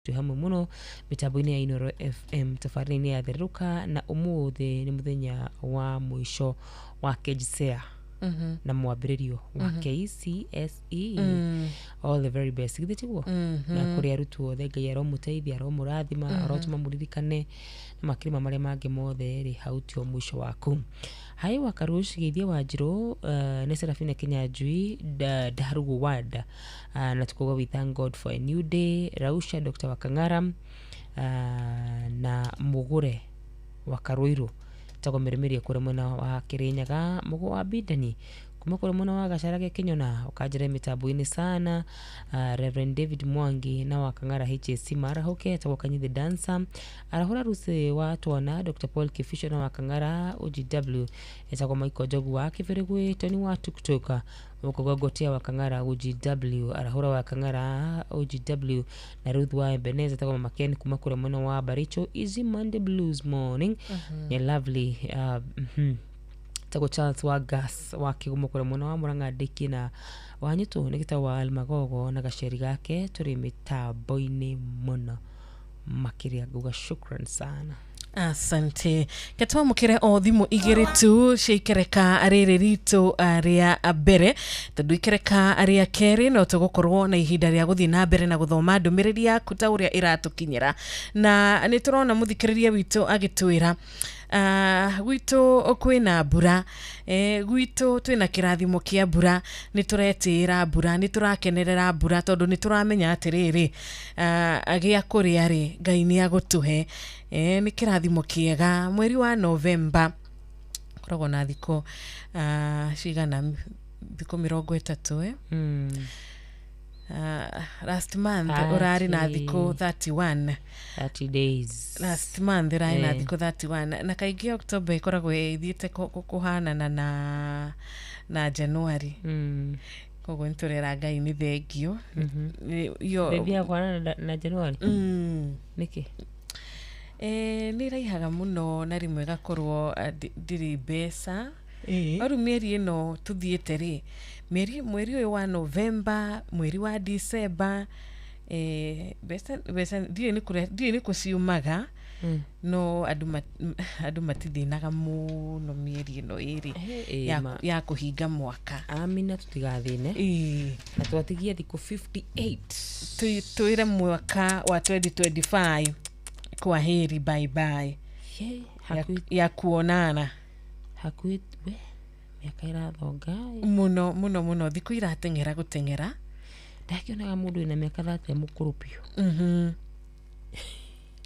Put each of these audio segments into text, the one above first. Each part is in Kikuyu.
Twĩ hamwe mũno mĩtambo-inĩ ya Inooro FM. Tabarĩra-inĩ ya Therũka, na ũmũthĩ nĩ mũthenya wa mũico wa KJSEA na mwambĩrĩrio wa KCSE. All the very best, githĩ tiguo? Na kũrĩ arutwo othe, Ngai aromũteithia, aromũrathima, arotũma mũririkane na makĩrĩma marĩa mangĩ mothe rĩ, hau tio mũico waku. Hai Wakarush Geithia Wanjirũ, nĩ Serafina Kinyanjui Ndarugu Ward, na tukauga we thank God for a new day. Rausha Dr. Wakang'ara, na Mugure wa Karũirũ tagwo Mĩrĩmĩria kũrĩa mwena wa Kĩrĩnyaga, Mũgo wa Bindani kuma kũrĩa mwena wa Gacharage Kĩnyona, ũkanjĩra mĩtambo-inĩ sana. Reverend David Mwangi na Wakang'ara HAC Marahoke, etagwo Kanyithi Dancer, arahũra Rusi wa Twana, Dr. Paul Kibisho na Wakang'ara OGW, etagwo Michael Njogu wa Kĩbĩrĩgwĩ, Tony wa Tuktuk ũkauga Ngotia Wakang'ara OGW, arahũra Wakang'ara OGW na Ruth wa Ebeneza, etagwo Mama Ken kuma kũrĩa mwena wa Baricho. Easy Monday Blues morning mm lovely. Tagwo Charles wa Gas wa Kĩgumo kũrĩa mwena wa Mũrang'a Ndĩki na Wanyũtũ nĩ gĩtagwo wa Almagogo na gaceri gake, tũrĩ mĩtambo-inĩ mũno makĩria, nguga shukran sana. Asante. Ke twamũkĩre o thimũ igĩrĩ tu cia ikereka rĩrĩ ritũ rĩa mbere, tondũ ikereka rĩa kerĩ no tũgũkorwo na ihinda rĩa gũthiĩ na mbere na gũthoma ndũmĩrĩri yaku ta ũrĩa ĩratũkinyĩra. Na nĩ tũrona mũthikĩrĩria witũ agĩtwĩra, gwitũ kwĩna mbura, gwitũ twĩna kĩrathimo kĩa mbura, nĩ tũretĩĩra mbura, nĩ tũrakenerera mbura, tondũ nĩ tũramenya atĩrĩrĩ, gĩa kũrĩa rĩ, Ngai nĩ agũtũhe. Nĩ kĩrathimo kĩega. Mweri wa Novemba koragwo na thikũ cigana? Thikũ 30, eh? Last month ũrarĩ na thikũ 31. 30 days. Last month ĩrarĩ na thikũ 31, na kaingĩ October ĩkoragwo ĩthiĩte kũhanana na January. Koguo nĩ tũrera Ngai nĩ thengio. Ĩthiaga kũhanana na January? Nĩkĩ? Nĩ ĩraihaga mũno na rĩmwe ĩgakorwo ndirĩ mbeca. No rĩu mĩeri ĩno tũthiĩte rĩ, mĩeri mweri ũyũ wa November, mweri wa December, mbeca ndiũĩ nĩ kũrĩa, ndiũĩ nĩ kũ ciumaga. No andũ matithĩnaga mũno mĩeri ĩno ĩrĩ ya, ma. ya kũhinga mwaka. Amina, tũtigathĩne. Na twatigie thikũ 58. Twĩre mwaka wa 2025 kwa heri, bye bye. Ye, ya, hakuhĩ ya kuonana. Hakuhĩ we mĩaka ĩrathonga. Mũno mũno mũno, thikũ irateng'era gũteng'era. Ndakĩonaga mũndũ wĩna mĩaka 30 mũkũrũ biũ.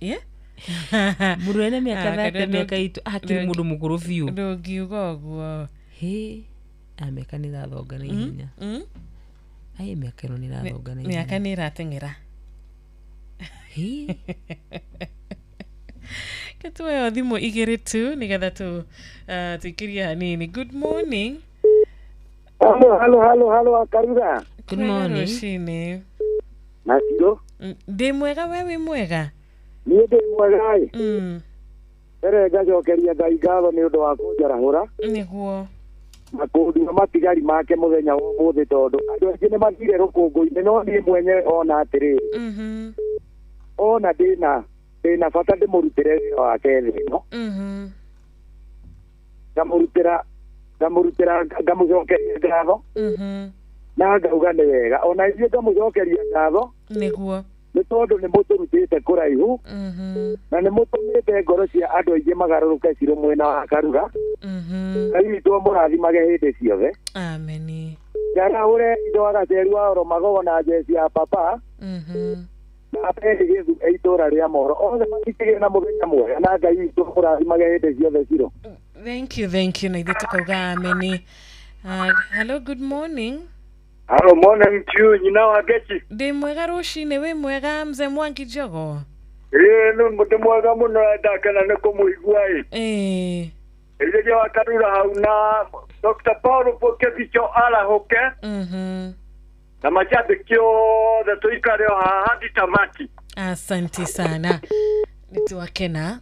Yeah? Mũndũ wĩna mĩaka Ah, 30 kana mĩaka itũ akĩrĩ mũndũ mũkũrũ biũ. Ndũngiuga ũguo. Hĩ, a mĩaka nĩ ĩrathonga na ihenya. Ai, mĩaka ĩno nĩ ĩrathonga na mĩaka ihenya. Nĩ ĩrateng'era. Hĩ. Ketuoyo thimũ igĩrĩ tu nĩgetha tu tuikĩrie hanini. Good morning. Halo, halo, halo, halo, Akarura. Good Kwega morning. rũcinĩ. Nacio, Ndĩ mwega, we wĩ mwega? Niĩ ndĩ mwega ĩ. Mbere ngacokeria Ngai ngatho nĩ ũndũ wa kũnjarahũra Nĩguo. Na kũndua matigari make mũthenya wa ũmũthĩ, tondũ andũ aingĩ nĩ mathire rũkũngũ-inĩ, no niĩ mwenyewe ona atĩrĩrĩ, ona ndĩna bata ndĩmũrutĩre wĩra wake thĩ ĩno. Ngamũrutĩra ngamũcokeria ngatho na ngauga nĩ wega, ona ithuĩ ngamũcokeria ngatho nĩ tondũ nĩ mũtũrutĩte kũraihu na nĩ mũtũmĩte ngoro cia andũ aingĩ magarũrũke cirũ mwena wa Karura. Ngai witũ amũrathimage hĩndĩ ciothe. Ameni. Njarahũre indo agaceru wa oro magogo na jeci ya papa na Beni Gĩthu e itũũra rĩa Moro, othe matikĩgĩe na mũthenya mwega na Ngai witũ amũrathimage hĩndĩ ciothe ciro. Thank you, thank you. Na ithuĩ tukauga ameni. Hello, good morning. Halo, morning to you, nyina wa Ngeci. Ndĩ mwega rũcinĩ, wĩ mwega mzee Mwangi Jogo? Ĩĩ, nĩ mwega mũno, ndakena nĩ kũmũigua ĩ. Ĩrĩria wa Karura hau na Dr. Paul Kebicho arahũke na macambĩki othe tũikare o haha hadi tamati. Asante sana, nĩtwakena.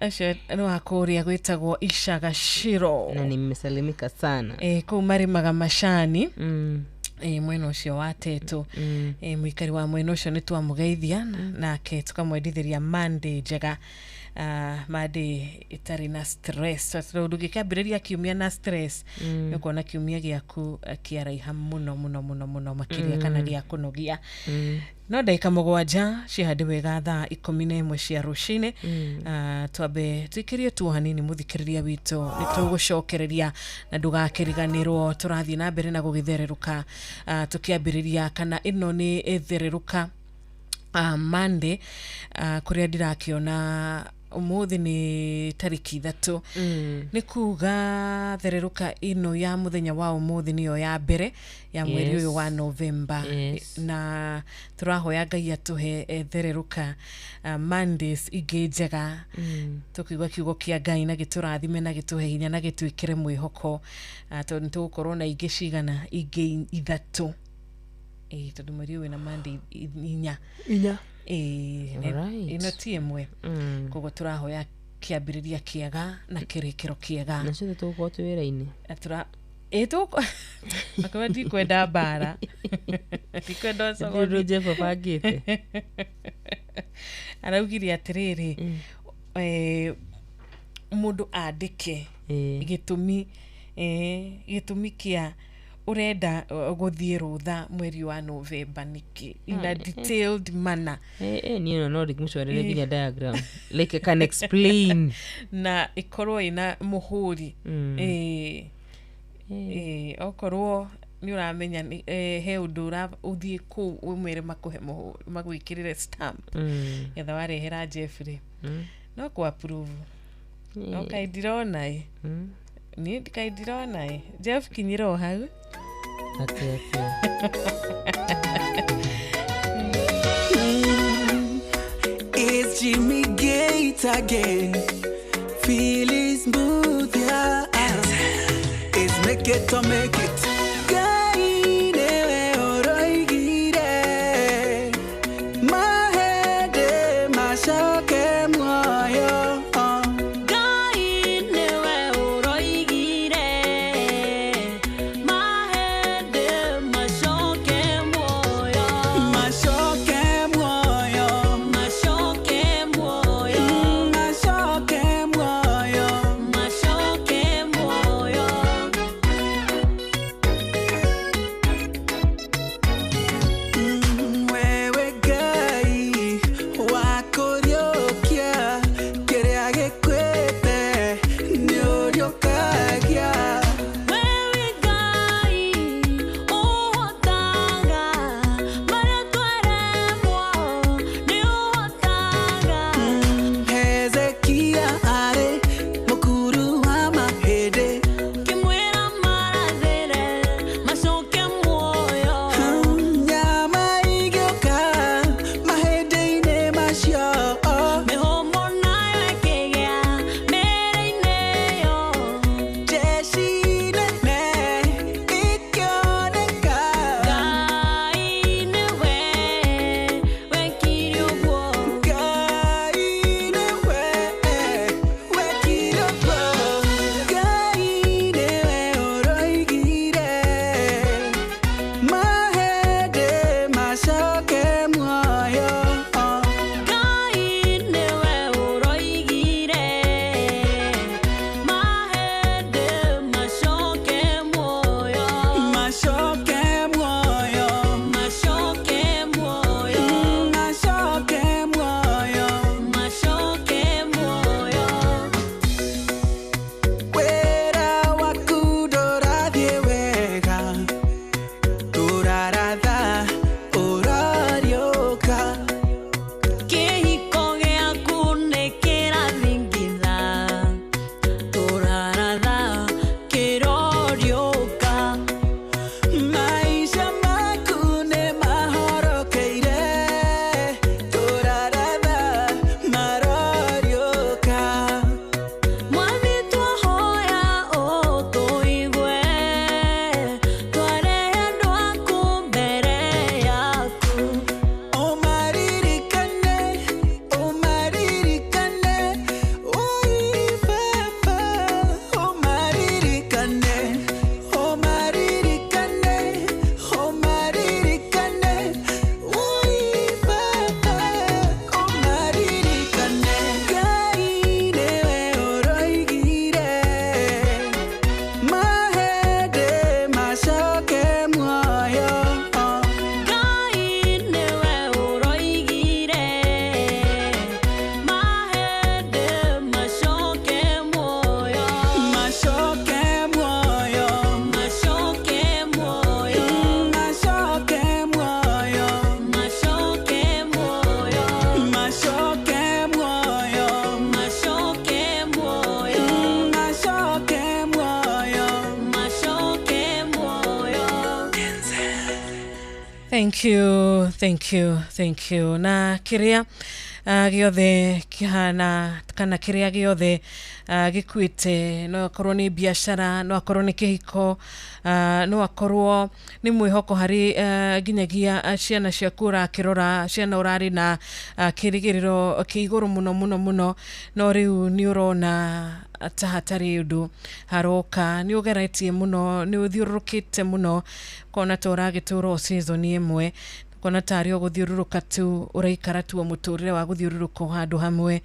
Acio nĩ wa kũrĩa gwĩtagwo Icagaciro. Na nimesalimika sana. Kũu marĩmaga macani. Ĩ, mwena ũcio wa Tetũ. Ĩ, mũikari wa mwena ũcio nĩ twamũgeithia nake tũkamwendithĩria Monday njega, Monday ĩtarĩ na stress, tondũ ndũngĩkĩambĩrĩria kiumia na stress, nĩ ũkuona kiumia gĩaku kĩaraiha mũno mũno mũno mũno makĩria kana gĩa kũnogia. No ndagĩka 7 ciahande wega thaa 11 cia rũcinĩ. Twambe tũikĩrie tuo hanini mũthikĩrĩria witũ, nĩ tũgũcokereria na ndũgakĩriganĩrwo tũrathiĩ na mbere na gũgĩthererũka, tũkĩambĩrĩria kana ĩno nĩ ĩthererũka Monday, kũrĩa ndĩrakĩona ũmũthĩ nĩ tarĩki 3. Nĩ kuga thererũka ĩno ya mũthenya wa ũmũthĩ nĩyo ya mbere ya mweri ũyũ wa Novemba. Na tũrahoya Ngai atũhe thererũka Mondays ingĩ njega, tũkĩigua kiugo kĩa Ngai na gĩtũrathime na gĩtũhe hinya na gĩtwĩkĩre mwĩhoko, tondũ nĩ tũgũkorwo na ingĩ cigana, ingĩ 3. Ĩ, tondũ mweri ũyũ wĩna Monday 4. Inya. Ĩ, ĩno ti ĩmwe. Koguo tũrahoya kĩambĩrĩria kĩega na kĩrĩkĩro kĩega. Na ciothe tũgũkorwo twĩ wĩra-inĩ. Na tũra ĩ tũkũ akorwo ndikwenda mbara, ndikwenda Nĩ ũndũ ũcogoni. Jeff abangĩte. Araugire atĩrĩrĩ, mũndũ andĩke gĩtũmi, gĩtũmi kĩa ũrenda gũthiĩ rũtha mweri wa Novemba nĩkĩ, in a detailed manner. Niĩ no ndĩmũcorere nginya diagram, like I can explain. Na ĩkorwo ĩna mũhũri. Okorwo nĩ ũramenya he ũndũ ũthiĩ kũu ũmwĩre makũhe mũhũri, magwĩkĩrĩre stamp, getha warehera Jeffrey no kũ approve. No kaĩ ndirona ĩ, niĩ kaĩ ndirona ĩ, Jeff kinyĩra o hau. Atĩa atĩa. It's Jimmy Gate again. Feel smooth, yeah. It's make it or make it. Ngai nĩwe ũroigire, mahĩndĩ macoke muoyo. Ngai nĩwe ũroigire, mahĩndĩ macoke muoyo. Macoke muoyo. Macoke muoyo. Macoke muoyo. Macoke muoyo. Thank you, thank you, thank you. Na kĩrĩa gĩothe kĩhana kana kĩrĩa gĩothe gĩkuĩte, no akorwo nĩ biacara, no akorwo nĩ kĩhiko, no akorwo nĩ mwĩhoko harĩ nginyagia ciana ciaku ũrakĩrora, ciana ũrarĩ na kĩrĩgĩrĩro kĩ igũrũ mũno mũno mũno, no rĩu nĩ ũrona ta hatarĩ ũndũ haroka. Nĩ ũgeretie mũno, nĩ ũthiũrũrũkĩte mũno, kona ta ũragĩtũra o season ĩmwe, kona tarĩ o gũthiũrũrũka tu ũraikara tu o mũtũrĩre wa gũthiũrũrũka o handũ hamwe.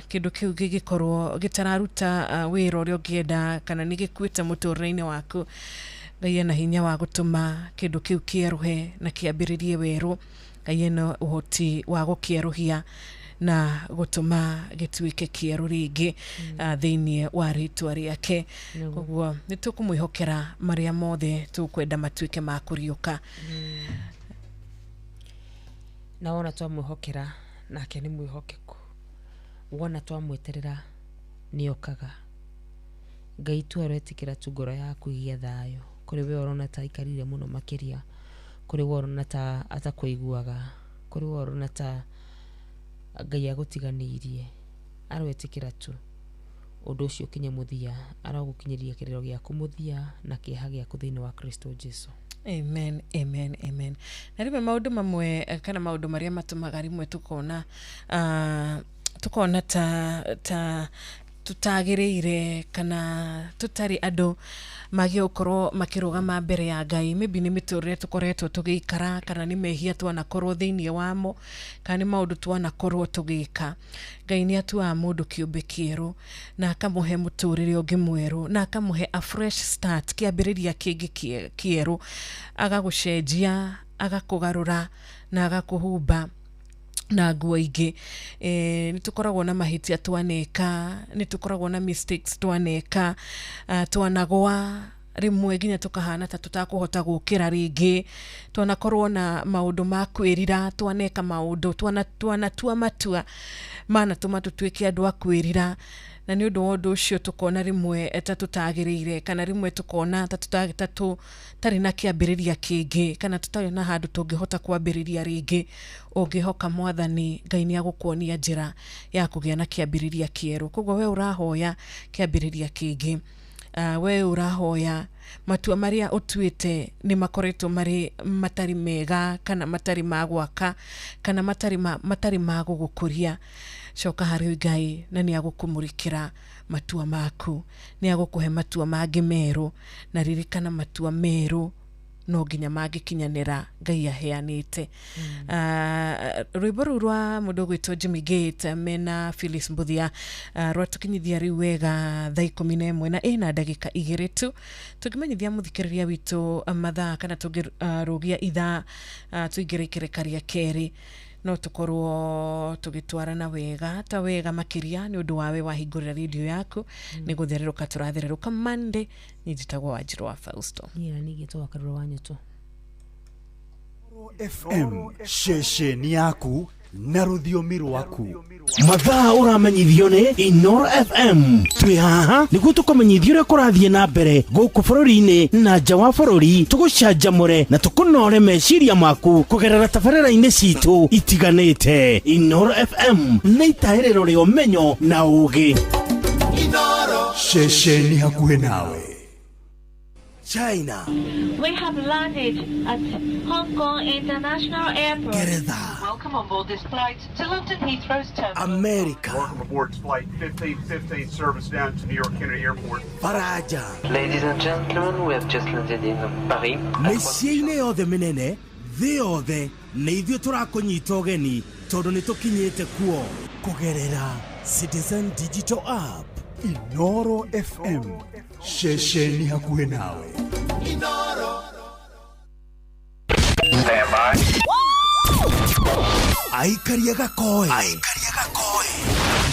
Kĩndũ kĩu gĩgĩkorwo gĩtararuta wĩra ũrĩa ũngĩenda kana nĩ gĩkuĩte mũtũrĩre-inĩ waku, Ngai ena hinya wa gũtũma kĩndũ kĩu kĩerũhe na kĩambĩrĩrie werũ. Ngai ena ũhoti wa gũkĩerũhia na gũtũma gĩtuĩke kĩerũ rĩngĩ thĩinĩ wa rĩtwa rĩake. Koguo nĩ tũkũmwĩhokera marĩa mothe tũkwenda matuĩke ma kũriũka. Na wona twamwĩhokera nake nĩ mwĩhokeku, wona twamweterera nĩokaga. Ngai tu aretĩkĩra tu ngoro yaku ĩgĩe thayũ. Kũrĩ we ũrona ta aikarire mũno makĩria, kũrĩ we ũrona ta atakũiguaga, kũrĩ we ũrona ta Ngai agũtiganĩirie, aroetĩkĩra tu ũndũ ũcio ũkinye mũthia, arogũkinyĩria kĩrĩro gĩaku mũthia na kĩeha gĩaku thĩinĩ wa Kristo Jesu. Amen, amen, amen. Na rĩmwe maũndũ mamwe kana maũndũ marĩa matũmaga rĩmwe tukona tukona ta tutagĩrĩire kana tũtarĩ andũ magĩrĩirwo gũkorwo makĩrũgama mbere ya Ngai, maybe nĩ mĩtũrĩre tũkoretwo tũgĩikara, kana nĩ mehia twanakorwo thĩinĩ wamo, kana nĩ maũndũ twanakorwo tũgĩka. Ngai nĩ atuaga mũndũ kĩũmbe kĩerũ na akamũhe mũtũrĩre ũngĩ mwerũ na akamũhe a fresh start, kĩambĩrĩria kĩngĩ kĩerũ, agagũcenjia, agakũgarũra na agakũhumba na nguo ingĩ. Nĩ tũkoragwo na mahĩtia twaneka, nĩ tũkoragwo na mistakes twaneka, twanagwa rĩmwe nginya tũkahana ta tũtakũhota gũkĩra rĩngĩ, twanakorwo na maũndũ ma kwĩrira, twaneka maũndũ, twanatua matua manatũma tũtuĩke andũ a kwĩrira, na nĩ ũndũ wa ũndũ ũcio tũkona rĩmwe ta tũtagĩrĩire, kana rĩmwe tũkona ta tũtarĩ na kĩambĩrĩria kĩngĩ, kana tũtarĩ na handũ tũngĩhota kwambĩrĩria rĩngĩ. Ũngĩhoka Mwathani, Ngai nĩ agũkuonia njĩra ya kũgĩa na kĩambĩrĩria kĩerũ. Koguo we ũrahoya kĩambĩrĩria kĩngĩ, we ũrahoya matua marĩa ũtuĩte nĩ makoretwo marĩ matarĩ mega, kana matarĩ ma gwaka, kana matarĩ ma gũgũkũria, coka harĩ Ngai na nĩ agũkũmũrĩkĩra matua maku, nĩ agũkũhe matua mangĩ merũ, na ririkana matua merũ no nginya mangĩkinyanĩra Ngai aheanĩte. Rwĩmbo rũu rwa mũndũ ũgwĩtwo Jimmy Gate mena Phyllis Mbuthia rwatũkinyithia rĩu wega thaa 11 na ĩna ndagĩka 2 tu. Tũngĩmenyithia mũthikĩrĩria witũ mathaa kana tũngĩrũgia ithaa tũingĩre ikereka rĩa kerĩ, no tũkorwo tũgĩtwarana wega ta wega makĩria nĩ ũndũ wawe wahingũrĩra radio yaku. Nĩ gũthererũka tũrathererũka Monday. Niĩ njĩtagwo Wanjirũ wa Fausto. Niĩ na ningĩ twa Karũra wa Nyũtũ. FM ceceni yaku na rũthiomi rwaku. Mathaa ũramenyithio nĩ Inoro FM. Twĩ haha nĩguo tũkũmenyithie ũrĩa kũrathiĩ na mbere gũkũ bũrũri-inĩ na nja wa bũrũri, tũgũcanjamũre na tũkũnore meciria maku kũgerera tabarĩra-inĩ citũ itiganĩte. Inoro FM nĩ itahĩrĩro rĩa ũmenyo na ũũgĩ. Inoro ceceni hakuhĩ nawe. China. We have landed at Hong Kong International Airport. Geretha. Welcome on board this flight to London Heathrow's terminal. America. Welcome aboard flight 1515 service down to New York Kennedy Airport. Faraja. Ladies and gentlemen, we have just landed in Paris. Mĩciĩ-inĩ yothe mĩnene thĩ yothe nĩ ithuĩ tũrakũnyita ũgeni tondũ nĩ tũkinyĩte kuo kũgerera Citizen Digital App. Inoro FM ceceni hakuhĩ nawe. Inoro. Stand by. Aikaria gakoe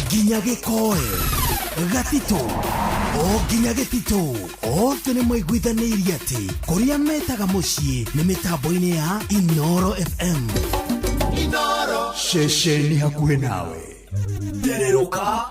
nginya gĩkoe gatitũ o nginya gĩtitũ, othe nĩ maiguithanĩirie atĩ kũrĩa metaga mũciĩ nĩ mĩtambo-inĩ ya Inoro FM. Inoro ceceni hakuhĩ nawe. Thererũka.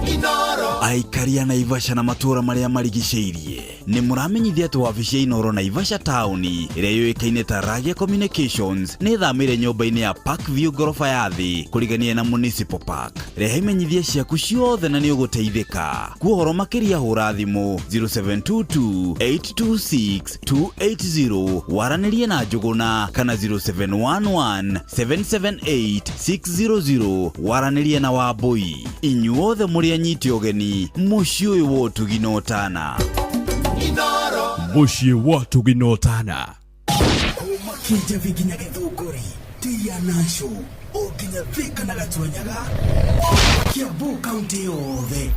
Inoro. Aikaria Naivasha na matũra marĩa marigicĩirie Nĩ mũramenyithia atĩ wabici ya Inoro Naivasha taũni ĩrĩa yũĩkaine ta Ragia Communications nĩ ĩthamĩire nyũmba-inĩ ya Park View ngoroba ya thĩ kũrigania na Municipal Park. Rehe imenyithia ciaku ciothe na nĩ ũgũteithĩka. Kwa ũhoro makĩria hũra thimũ 0722 826 280 waranĩrie na Njũgũna kana 0711 778 600 waranĩrie na Wambũi. Inyuothe mũrĩ anyiti ũgeni mũciĩ ũyũ wa ũtugi na ũtana. Mũciĩ wa ũtugi na ũtana. Kuma Kĩnjabi nginya Gĩthũngũri, Tia Nasho, o nginya Thika na Gatuanyaga, Kiambu kaunti yothe.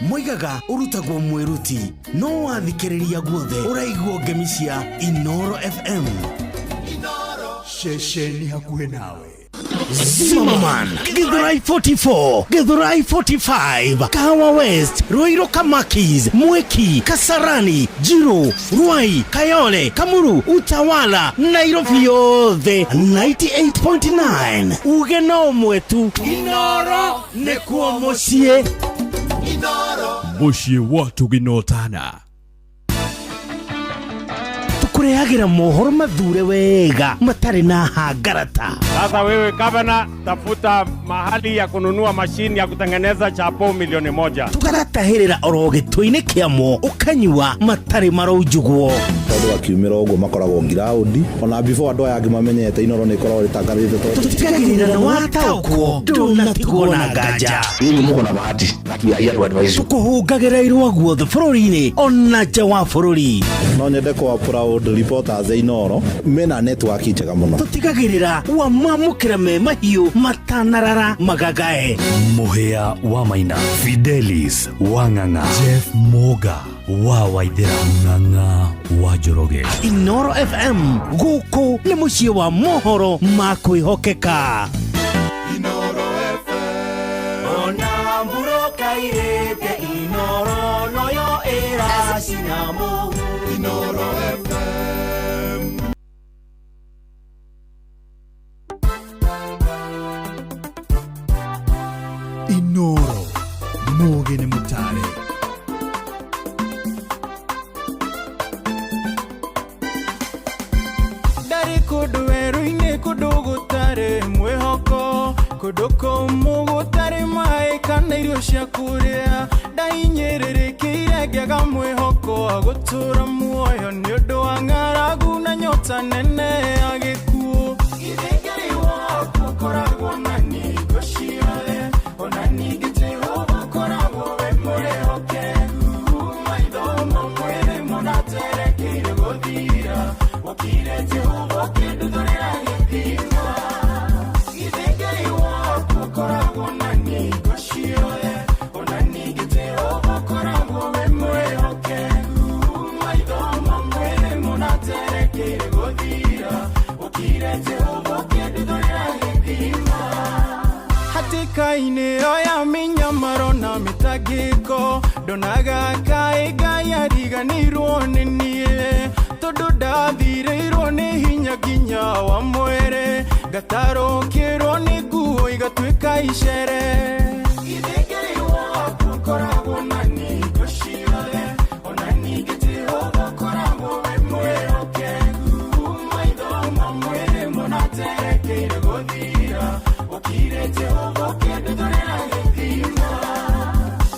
Moigaga ũrutagwo mwĩruti no wathikĩrĩria guothe ũraigua ngemi cia Inoro FM. Ceceni hakuhĩ nawe. Zimmerman, Githurai 44, Githurai 45, Kahawa West, Ruiru Kamakis, Mwiki, Kasarani, Jiro, Ruai, Kayole, Kamuru, Utawala, Nairobi yothe 98.9. Uge no mwetu Inoro nĩkuo mũciĩ. Mũciĩ wa ũtugi na ũtana. Tũkũrehagĩra mohoro mathure wega matarĩ na hangarata. Sasa wewe gavana, tafuta mahali ya kununua mashini ya kutengeneza chapo 1,000,000. Tũgagatahĩrĩra oro gĩtũ-inĩ kĩamo ũkanyua matarĩ maraunjugwo. Tondũ akiumĩra ũguo makoragwo ngiraũndi ona before andũ aya angĩ mamenyete Inoro nĩ ĩkoragwo ĩtangathĩte tondũ tũtigagĩrĩra nĩ wataũkwo ndũnatigwo na nganja. Nyinyi muko na bahati that we are here to advise you. Tũkũhũngagĩra irũa guothe bũrũri-inĩ ona nja wa bũrũri. No nyende kwa proud reporters a Inoro mena network njega mũno. Tũtigagĩrĩra wamamũkĩra me mahiũ matanarara magagae. Mũhĩa wa Maina, Fidelis wa Ng'ang'a, Jeff Moga wa Waithera, Ng'ang'a wa Njoroge. Inoro FM gũkũ nĩ mũciĩ wa mohoro ma kwĩhokeka. Ona mburoka irĩte Inoro noyo ĩracina mũhu. Inoro FM. Inoro mũgĩ nĩ mũtare. Ndarĩ kũndũ werũ-inĩ kũndũ gũtarĩ mwĩhoko, kũndũ kũmũ gũtarĩ maĩ kana irio cia kũrĩa. Ndahinyĩrĩrĩkĩire ngĩaga mwĩhoko wa gũtũũra muoyo nĩ ũndũ wa ng'aragu na nyota nene ya gĩkuũ. Githĩ Ngai waku ũkoragwo na ningo ciothe, ona ningĩ Jehova ũkoragwo wĩ mwĩhokeku. Maitho mamwe mũnaterekeire gũthira, wokire Jehova ũkĩnduthũrĩra gĩthima. Githĩ Ngai waku ũkoragwo na ningo ciothe, ona ningĩ Jehova ũkoragwo wĩ mwĩhokeku. Maitho mamwe mũnaterekeire gũthira, wokire Jehova ũkĩnduthũrĩra gĩthima. Hatĩka-inĩ ĩyo ya mĩnyamaro na mĩtangĩko, ndonaga kaĩ Ngai ariganĩirwo nĩ niĩ, tondũ ndathirĩirwo nĩ hinya nginya wa mwĩrĩ, ngatarũkĩrwo nĩ nguo igatuĩka icere. Githĩ Ngai waku ũkoragwo na ningo ciothe, ona ningĩ Jehova ũkoragwo wĩ mwĩhokeku. Maitho mamwe mũnaterekeire gũthira, wokire Jehova ũkĩnduthũrĩra gĩthima.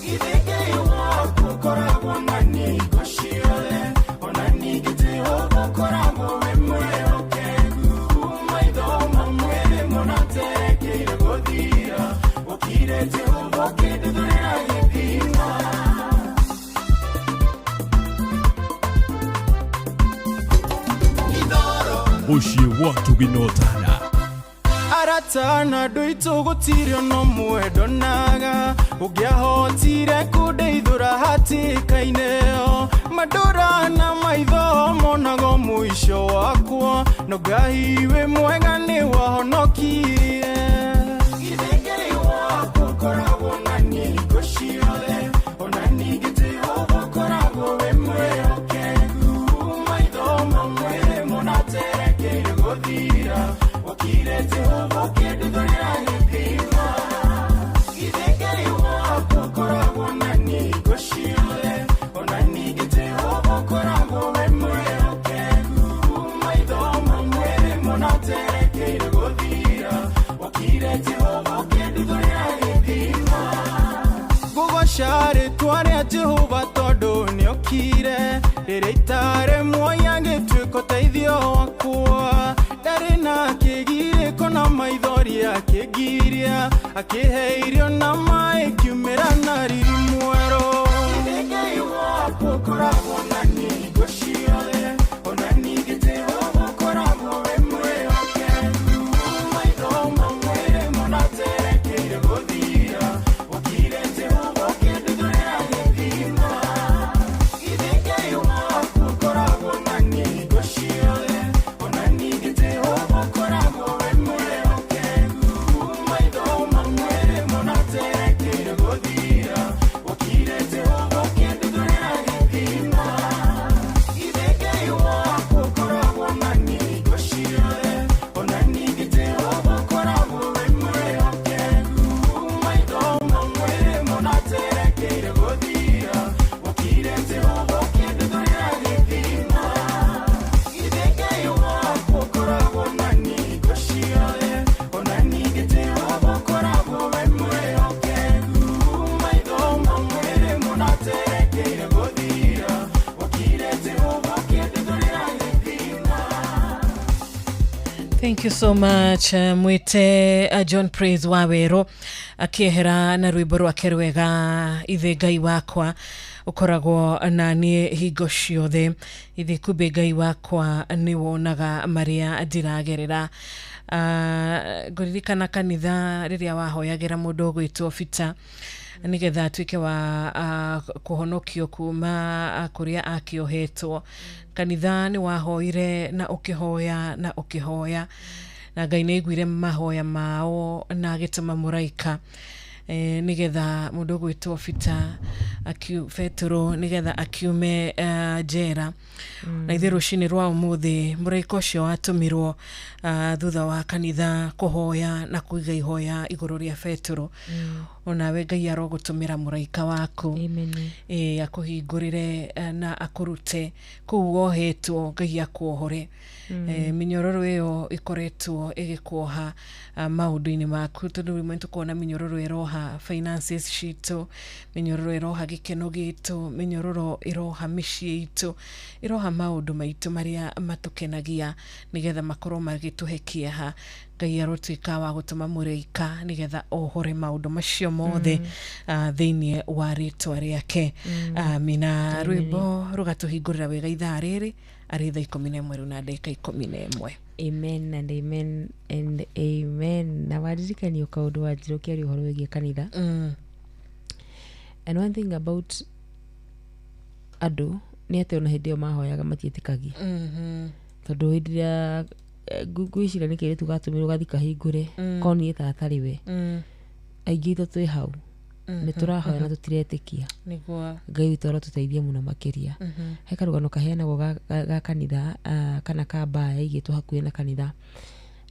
Githĩ Ngai waku ũkoragwo na ningo ciothe, ona ningĩ Jehova ũkoragwo wĩ mwĩhokeku. Maitho mamwe mũnaterekeire gũthira, wokire Jehova ũkĩnduthũrĩra gĩthima. Mũciĩ wa ũtugi na ũtana. Arata na andũ aitũ gũtirĩ ona ũmwe ndonaga ũngĩahotire kũndeithũra hatĩka-inĩ ĩyo. Mandũra na maitho monaga mũico wakwa, no Ngai wĩ mwega nĩ wahonokirie. Githĩ Ngai waku ũkoragwo na ningo ciothe, ona ningĩ Jehova ũkoragwo wĩ mwĩhokeku. Maitho mamwe mũnaterekeire gũthira, wokire Jehova ũkĩnduthũrĩra gĩthima. Githĩ Ngai waku ũkoragwo na ningo ciothe, ona ningĩ Jehova Terekeire gũthira Wokire Jehova ũkĩnduthũrĩra gĩthima Ngũgoca rĩtwa rĩa Jehova tondũ nĩokire Rĩrĩa itarĩ muoyo ngĩtuĩka ũteithio wakwa Ndarĩ na kĩgirĩko na maithori akĩngiria Akĩhe irio na maĩ kiumĩra na riri mwerũ Ngai wakwa ũkoragwo na niĩ hingo ciothe Ona ningĩ Jehova ũkoragwo wĩ mwĩhokeku Maitho mamwĩrĩ mũnaterekeire gũthira Wokire Jehova ũkĩnduthũrĩra gĩthima Githĩ Ngai wakwa ũkoragwo na niĩ hingo ciothe Ona ningĩ Jehova ũkoragwo wĩ mwĩhokeku Maitho mamwĩrĩ mũnaterekeire gũthira Wokire Jehova ũkĩnduthũrĩra gĩthima Githĩ Ngai wakwa ũkoragwo na niĩ hingo ciothe Ona ningĩ Jehova ũkoragwo wĩ mwĩhokeku Maitho mamwĩrĩ mũnaterekeire gũthira Wokire Jehova ũkĩnduthũrĩra gĩthima Githĩ Ngai wakwa ũkoragwo na niĩ hingo ciothe Ona ningĩ Jehova ũkoragwo wĩ mwĩhokeku Maitho mamwĩrĩ mũnaterekeire gũthira Wokire Jehova ũkĩnduthũrĩra gĩthima Thank you so much mwite John Praise Waweru akiehera na rwimbo rwake rwega ithe Ngai wakwa ukoragwo na niĩ hingo ciothe ithe kumbe Ngai wakwa nĩ wonaga marĩa ndĩragerera. Ngũririkana kanitha rĩrĩa wahoyagĩra mũndũ ũgwĩtwo Peter nĩgetha atuĩke wa kũhonokio kuma kũrĩa akĩohetwo. Kanitha nĩ wahoire na ũkĩhoya na ũkĩhoya na Ngai nĩ aiguire mahoya mao na agĩtũma mũraika nĩgetha mũndũ ũgwĩtwo Peter Petero nĩgetha akiume njera. Na ithuĩ rũcinĩ rwa ũmũthĩ mũraika ũcio watũmirwo thutha wa kanitha kũhoya na kũiga ihoya igũrũ rĩa Petero. Onawe Ngai arogũtũmĩra mũraika waku akũhingũrĩre na akũrute kũu wohetwo Ngai akuohore. Mĩnyororo ĩyo ĩkoretwo ĩgĩkuoha maũndũ-inĩ maku tondũ rĩmwe nĩtũkoragwo na mĩnyororo ĩroha finances citũ, mĩnyororo ĩroha gĩkeno gitũ, mĩnyororo ĩroha mĩciĩ itũ, ĩroha maũndũ maitũ marĩa matũkenagia nĩgetha makorwo magĩtũhe kĩeha. Ngai arotuĩka wa gũtũma mũraika nĩgetha ohore maũndũ macio mothe thĩinĩ wa rĩtwa rĩake. Amina. Rwĩmbo rũgatũhingũrĩra wega ithaa rĩrĩ arĩ thaa 11 rĩu na ndagĩka 11. Amen and amen and amen. Na waririkanio kaũndũ wanjĩra ũkĩaria ũhoro wĩgiĩ kanitha. And one thing about andũ nĩ atĩ ona hĩndĩ ĩyo mahoyaga matiĩtĩkagia. Tondũ hĩndĩ ĩrĩa ngwĩciria nĩ kĩirĩtu gatũmirwo gathi kahingũre korwo niĩ ta atarĩ we aingĩ itũ twĩ hau nĩ tũrahoya na tũtiretĩkia. Ngai witũ arotũteithia mũno makĩria. He karũgano kaheanagwo ga kanitha kana ka mbaa yaigĩtwo hakuhĩ na kanitha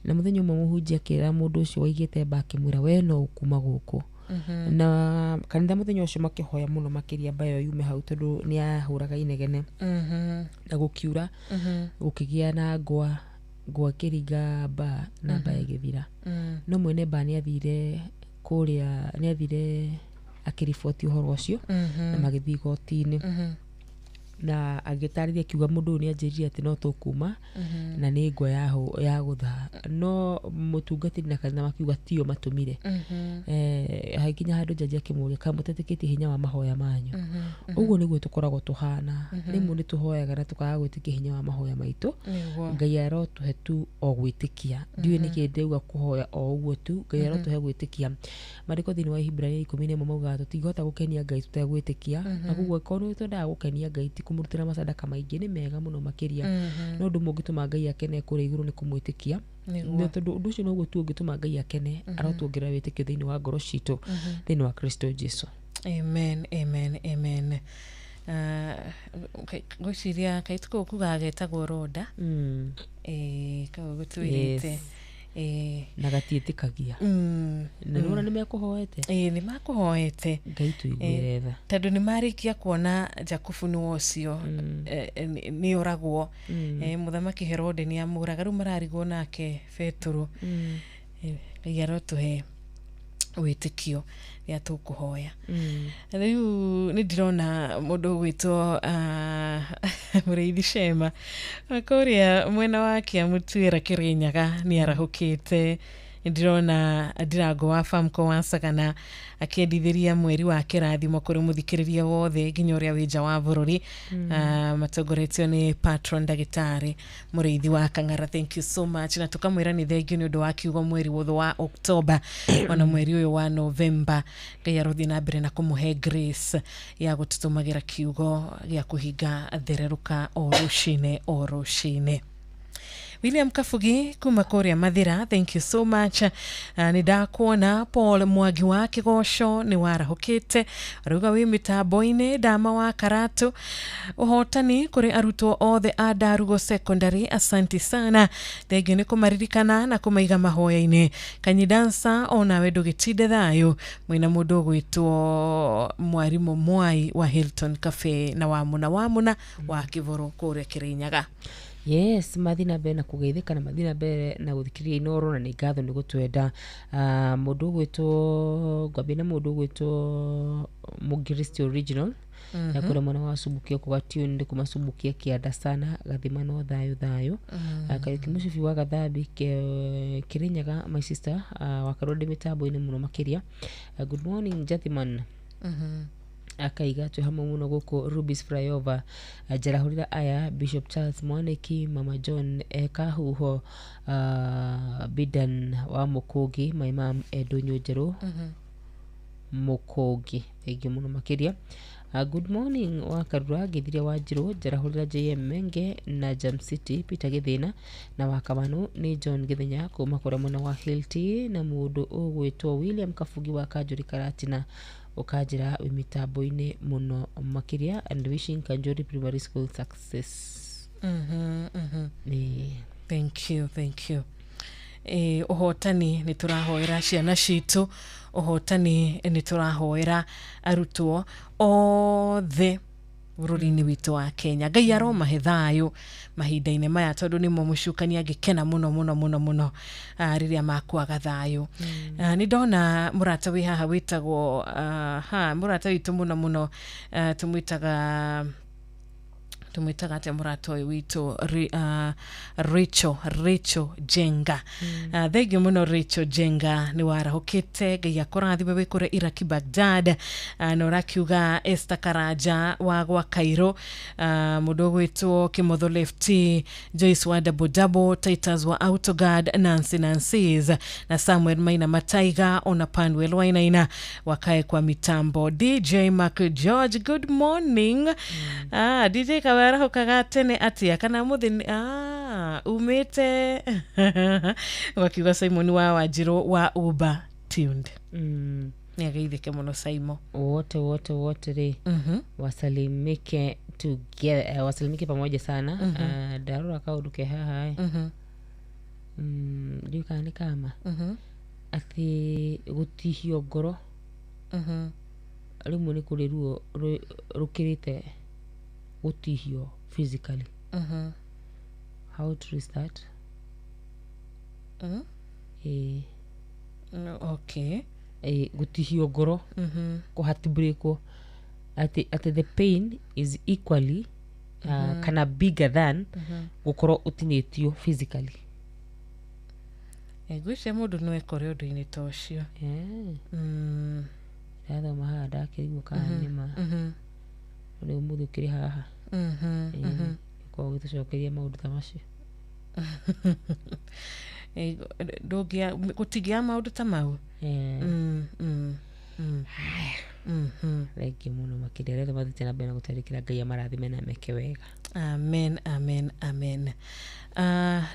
na mũthenya ũmwe mũhunjia akĩra mũndũ ũcio waigĩte mbaa akĩmwĩra we no ũkuma gũkũ. Na kanitha mũthenya ũcio makĩhoya mũno makĩria mbaa ĩyo yume hau tondũ nĩ yahũraga inegene. Na gũkiura gũkĩgĩa na ngwa ĩkĩringa mbaa na mbaa ĩgĩthira. No mwene mbaa nĩ athire kũrĩa nĩ athire akĩriboti ũhoro ũcio na magĩthiĩ igoti-inĩ. Na agĩtarĩria akiuga mũndũ ũyũ nĩ anjĩrire atĩ no tũkuma na nĩ ngwa yagũtha. No mũtungatĩri na kanitha makiuga tio matũmire. Hagĩkinya handũ njanji akĩmũria kana mũtetĩkĩtie hinya wa mahoya manyu. Ũguo nĩguo tũkoragwo tũhana. Rĩmwe nĩ tũhoyaga na tũkaga gwĩtĩkia hinya wa mahoya maitũ. Ngai arotũhe tu o gwĩtĩkia. Ndiũĩ nĩkĩ ndĩrauga kũhoya o ũguo tu. Ngai arotũhe gwĩtĩkia. Maandĩko thĩinĩ wa Iburania 11 maugaga tũtingĩhota gũkenia Ngai tũtegwĩtĩkia. Na koguo korwo nĩ twendaga gũkenia Ngai ti kũmũrutĩra masadaka maingĩ nĩ mega mũno makĩria. No ũndũ ũmwe ũngĩtũma Ngai akene kũrĩa igũrũ nĩ kũmwĩtĩkia. Na tondũ ũndũ ũcio noguo tu ũngĩtũma Ngai akene arotuongerera wĩtĩkio thĩinĩ wa ngoro citũ thĩinĩ wa Kristo Jesu. Amen, amen, amen. Ngwĩciria kaitũ kau kugaga getagwo ronda. Kau gũtwĩrĩte. Na gatiĩtĩkagia. Na nĩwona nĩ mekũhoete. Ĩĩ, nĩ makũhoete. Ngai tũiguĩre tha. Tondũ nĩ marĩkia kuona Jakubu nĩ ũcio nĩ oragwo. Mũthamaki Herode nĩ amũraga, rĩu mararigwo nake Betũrũ. Ngai arotũhe wĩtĩkio rĩrĩa tũkũhoya. Rĩu nĩ ndĩrona mũndũ ũgwĩtwo Mũrĩithi Shema kũrĩa mwena wa Kĩamũtuĩra Kĩrĩnyaga nĩ arahũkĩte. Nĩ ndĩrona Ndirango wa Famco wa Sagana akĩendithĩria mweri wa kĩrathimo kũrĩ mũthikĩrĩria wothe nginya ũrĩa wĩ nja wa bũrũri. Matongoretio nĩ patron ndagĩtarĩ Mũrĩithi wa Kang'ara, thank you so much, na tũkamwĩra nĩ thengiũ nĩ ũndũ wa kiugo mweri wothe wa October ona mweri ũyũ wa November. Ngai arothiĩ na mbere na kũmũhe grace ya gũtũtũmagĩra kiugo gĩa kũhinga thererũka o rũcinĩ o rũcinĩ. William Kabugi kuma kũrĩa Mathira, thank you so much. Nĩ ndakuona. Paul Mwangi wa Kĩgoco nĩ warahũkĩte, arauga wĩ mĩtambo-inĩ. Ndama wa Karatu, ũhotani kũrĩ arutwo othe a Ndarugo Secondary, asanti sana, thengiũ nĩ kũmaririkana na kũmaiga mahoya-inĩ. Kanyidansa, onawe ndũgĩtinde thayũ mwĩna mũndũ ũgwĩtwo mwarimũ Mwai wa Hilton Cafe na Wamũna Wamũna wa Kĩboro kũrĩa Kĩrĩnyaga. Yes, mathi na mbere na kũgeithĩka na mathi na mbere na gũthikĩrĩria Inooro, na nĩ ngatho nĩ gũtwenda. Mũndũ ũgwĩtwo ngwambia na mũndũ ũgwĩtwo Mũngiristi original ya kũrĩa mwena wa Subukia kuga tuned kuma Subukia kĩanda sana gathima no thayũ thayũ. Kariũki Mũcibi wa Gathambi Kĩrĩnyaga, my sister wa Karũndĩ mĩtambo-inĩ mũno makĩria. Good morning Jathiman. Akaiga twĩ hamwe mũno gũkũ Rubis Flyover. Njarahũrĩra aya Bishop Charles Mwaniki, Mama John Kahuho, Bidan wa Mũkũngi, my mom Ndũnyũ Njerũ Mũkũngi, thengiũ mũno makĩria. Good morning wa Karura Ngĩthiria wa Njirũ, njarahũrĩra JM Menge na Jam City Peter Gĩthĩna na wa Kamanu nĩ John Gĩthenya kuma kũrĩa mwena wa Hilti, na mũndũ ũgwĩtwo William Kabugi wa Kanjũri Karatina ũkanjĩra wĩ mĩtambo-inĩ mũno makĩria, and wishing Kanjũri Primary School success. Nĩ Thank you, thank you. Ũhotani nĩ tũrahoera ciana citũ, ũhotani nĩ tũrahoera arutwo othe bũrũri-inĩ witũ wa Kenya. Ngai aromahe thayũ mahinda-inĩ maya tondũ nĩmo mũcukani angĩkena mũno mũno mũno mũno rĩrĩa makwaga thayũ. Nĩ ndona mũrata wĩ haha wĩtagwo ha mũrata witũ mũno mũno, tũmwĩtaga atĩa mũrata ũyũ witũ, Rachel Jenga. Thengiũ mũno Rachel Jenga, nĩ warahũkĩte, Ngai akũrathime wĩ kũrĩa Iraki Baghdad. Na ũrakiuga Esther Karanja wa gwa Cairo, mũndũ ũgwĩtwo Kĩmotho Lefty, Joyce wa Double Double, Titus wa Autoguard, Nancy Nancy's na Samuel Maina Mataiga, ona Panwel Wainaina wakae kwa mitambo. DJ Mark George, good morning. DJ kawarahukaga tene atia kana muthi umite wakiuga Simon wa Wanjirũ wa Uber tuned. Nĩ ageithĩke mũno Simon. Wote wote wote rĩ, wasalimike together, wasalimike pamoja sana. Ndarora kaũndũ ke haha ndiũĩ kana nĩ kama atĩ gũtihio ngoro rĩmwe nĩ kũrĩ ruo rũkĩrĩte gũtihio physically. How true is that? Okay. Gũtihio ngoro, kũhatibreakwo, atĩ the pain is equally kana bigger than gũkorwo ũtinĩtio physically. Ngwĩciria mũndũ no ekore ũndũ-inĩ ta ũcio. Ndathoma haha ndakĩrigwo kana nĩ ma rĩu ũmũthĩ ũkĩrĩ haha ũkorwo ũgĩtũcokeria maũndũ ta macio. Gũtingĩa maũndũ ta mau. Thengiũ mũno makĩria arĩa othe mathiĩte na mbere na gũtwarĩkĩra Ngai amarathime na meke wega. Amen, amen, amen.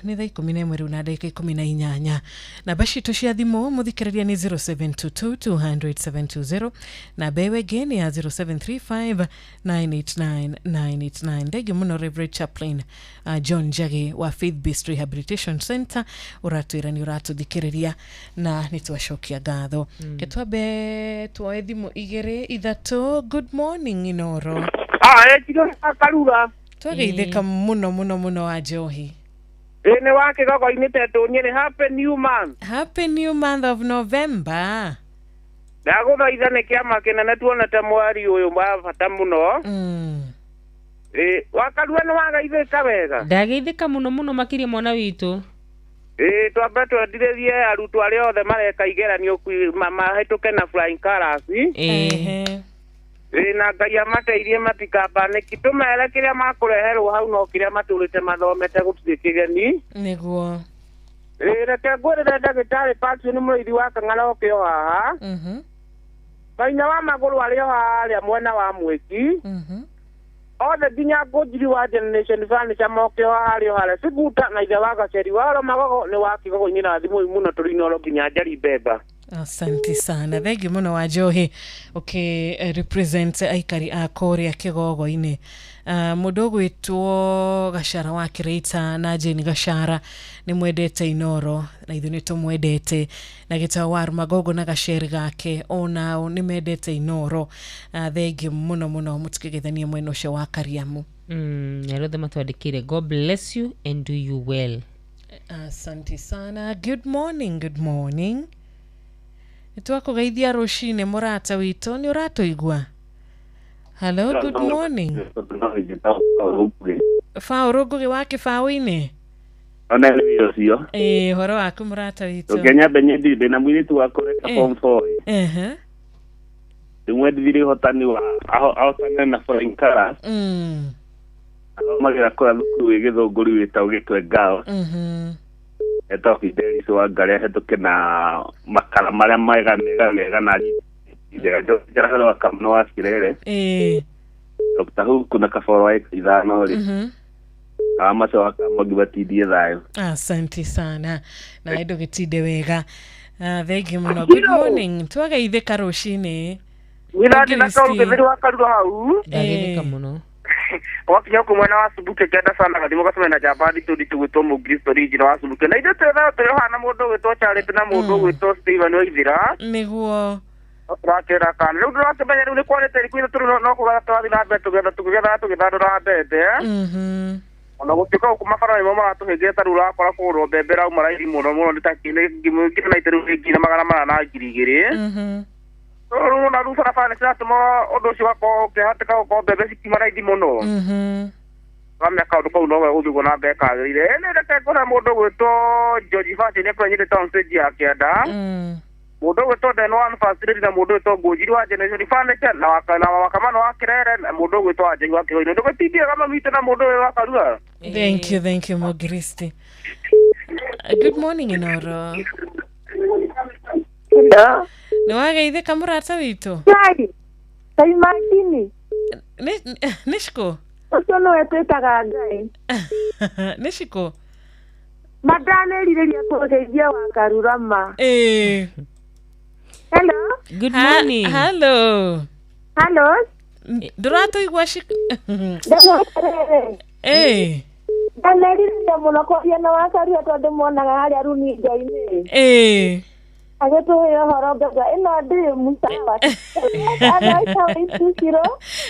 Nĩ thaa 11 rĩu na ndagĩka 18. Namba citũ cia thimũ mũthikĩrĩria nĩ 0722 200 720, namba ĩyo ĩngĩ nĩ ya 0735 989 989. Thengiũ mũno Reverend Chaplain John Njagi wa Faith Based Rehabilitation Center, ũratwĩra nĩ ũratũthikĩrĩria na nĩ twacokia ngatho. Ke twambe tuoe thimũ igĩrĩ ithatũ. Good morning Inoro. Karura twageithĩka mũno mũno mũno wa njohi. Nĩ wa kĩgogo-inĩ tetũ nyĩrĩ. Happy new month. Happy new month of November. Ndagũthaitha nĩ kĩama kĩnene tuonete mweri ũyũ wa bata mũno. Wakarua nĩ wageithĩka wega? Ndageithĩka mũno mũno makĩria mwana witũ. Twambe twendirĩrie arutwo arĩa othe mareka igeranio mahĩtũke na flying colours. Na Ngai amateithie matikabanĩki, tũmere kĩrĩa makũreherwo hau no kĩrĩa matũrĩte mathomete gũtirĩ kĩgeni. Nĩguo. Reke ngwĩrĩre ndagĩtarĩ Patrick nĩ mũrĩithi wa Kang'ara oke o haha. Maina wa magũrũ arĩ o harĩa mwena wa Mwĩki. Othe nginya Ngũnjiri wa Generation Furniture moke o harĩa o harĩa Siguta na ithe wa Gaceri wa Oro Magogo nĩ wa kĩgogo-inĩ na thimũ mũno tũrĩ Inoro nginya Njari Mbemba. Asante sana, thengiũ mũno wa njohi ũkĩ represent aikari a kũrĩa kĩgogo-inĩ. Mũndũ ũgwĩtwo Gachara wa Kĩrĩita na Jane Gachara nĩ mwendete Inoro na ithuĩ nĩ tũmwendete, na Gĩtaũ wa Magogo na Gaceri gake onao nĩ mendete Inoro. Thengiũ mũno mũno, mũtikĩgeithanie mwena ũcio wa Kariamu. Arĩa othe matwandĩkĩire, God bless you and do you well. Asante sana. Good morning, good morning. Nĩtwakũgeithia rũcinĩ mũrata witũ, nĩ ũratũigua? Hello, good morning. Baũrũ Ngũgĩ wa Kĩbaũ-inĩ. Ona nĩ ũcio. Ũhoro waku mũrata witũ? Ũkĩnyambe nyendi ndĩna mũirĩtu wakwa ũreka form 4. Ndĩmwendithirie ũhotani wa ahotane na flying colours. Athomagĩra kũrĩa thukuru wĩ Gĩthũngũri wĩtagwo Gĩtwe Girls. Etagwo Fidelis wa Ngarĩ ahĩtũke na makara marĩa mega mega mega na njega. Njaraga wa Kamano wa Kirere. Dr. Huku na Kaboro wa ithano rĩ. Amaco wa Kamogi batindie thayũ. Asante sana na ndũgĩtinde wega. Thengiũ mũno. Good morning. Twageithĩka rũcinĩ. Wĩrathi na kaũndũ gĩtheri wa Karura hau. Ndageithĩka mũno. Wakinya kũ mwena wa Subuke kenda sana gathimũ gacemania na njamba nditũ nditũ gwĩtwo Mũkristo Ringina wa Subuke. Na ithuĩ twĩ tũrĩ haha na mũndũ ũgwĩtwo Charity na mũndũ ũgwĩtwo Steven Waithira. Nĩguo. Tũrakĩra kana rĩu ndũrakĩmenya rĩu nĩ kwarĩte thikũ ithatũ rĩu no kũgetha tũrathiĩ na mbere tũkĩgethaga tũgĩthandũraga mbembe. Ona gũtuĩka gũkũ mabara nĩmo maratũhĩngĩra ta rĩu ũrakora kũgũrwo mbembe ĩrauma raithi mũno mũno nĩ ta ngiri na itũ rĩu nĩ 400 na 2000. Rĩu na rĩu barabara nĩ ciratũma ũndũ ũcio ũgakorwo ũkĩhatĩka gũkorwo mbembe cikiuma raithi mũno. Kamenya kaũndũ kau no gegũthiĩ na mbere kagĩrĩire. Nĩ reke ngũre mũndũ ũgwĩtwo George Fashion nĩ kũrĩa Nyĩrĩ town stage ya kĩanda. Mũndũ ũgwĩtwo Den One Facility na mũndũ ũgwĩtwo Ngũnjiri wa Generation Furniture na Wakamano wa Kirere na mũndũ ũgwĩtwo Wanjeri wa Kĩgoinĩ. Ndũgĩtindie kama witũ na mũndũ ũyũ wa Karua. Thank you, thank you Mogristi. Good morning Inoro. Hello. Nĩ wageithĩka mũrata witũ? Ngai. Ngai makini. Nĩ cikũ? Ũcio nĩwe twĩtaga Ngai. Nĩ cikũ? Mandanĩrirĩria kũgeithia wa Karura ma. Hello. Good morning. Hello. Hello. Ndũratũigua cikũ? Ndanĩrirĩria mũno kwaria na wa Karura tondũ muonaga harĩa runinga-inĩ. Agĩtũhe ũhoro ngauga ĩno ndĩ mũsawa.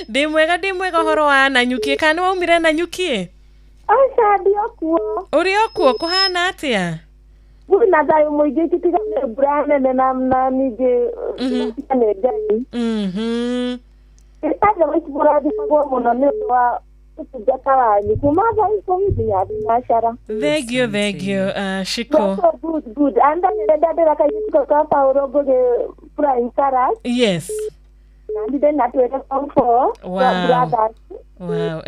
Ndĩ mwega, ndĩ mwega. Ũhoro wa Nanyuki, kana nĩ waumire Nanyuki? Aca ndĩ o kuo. Ũrĩ o kuo, kũhana atĩa? Kwĩna thayũ mũingĩ tiga nĩ mbura nene na ningĩ nĩ Ngai. Otherwise mũrathimagwo mũno nĩ ũndũ wa ũtungata wanyu kuma thaa 10 nginya thinacara. Thank you, thank you, Shiko. So good, good. And ndandĩra kairĩtu kau ka Paũlũ Ngũgĩ flying colours. Yes. Na ndĩ na twĩre form 4. Wow. Brothers. Wow.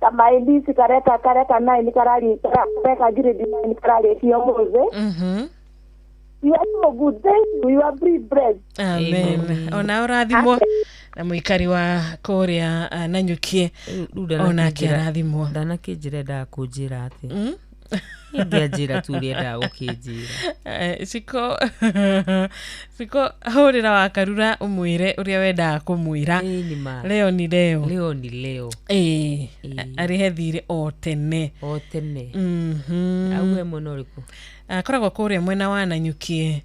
Kamaindisi kareka kareka 9 karari kareka grade 9 kararĩkia ũmũthĩ. You are so good. Thank you. You are bread. Amen. Ona ũrathimwo. Na mũikari wa kũrĩa Nanyukie onake arathimwo. Ndanakĩnjĩra endaga kũnjĩra atĩ ingĩanjĩra tu ũrĩa endaga gũkĩnjĩra. Ciko Ciko hũrĩra wa Karura ũmwĩre ũrĩa wendaga kũmwĩra. Leo ni leo. Leo ni leo. Ĩĩ, arĩhe thirĩ o tene. O tene. Auge mwena ũrĩkũ? Akoragwo kũrĩa mwena wa Nanyukie.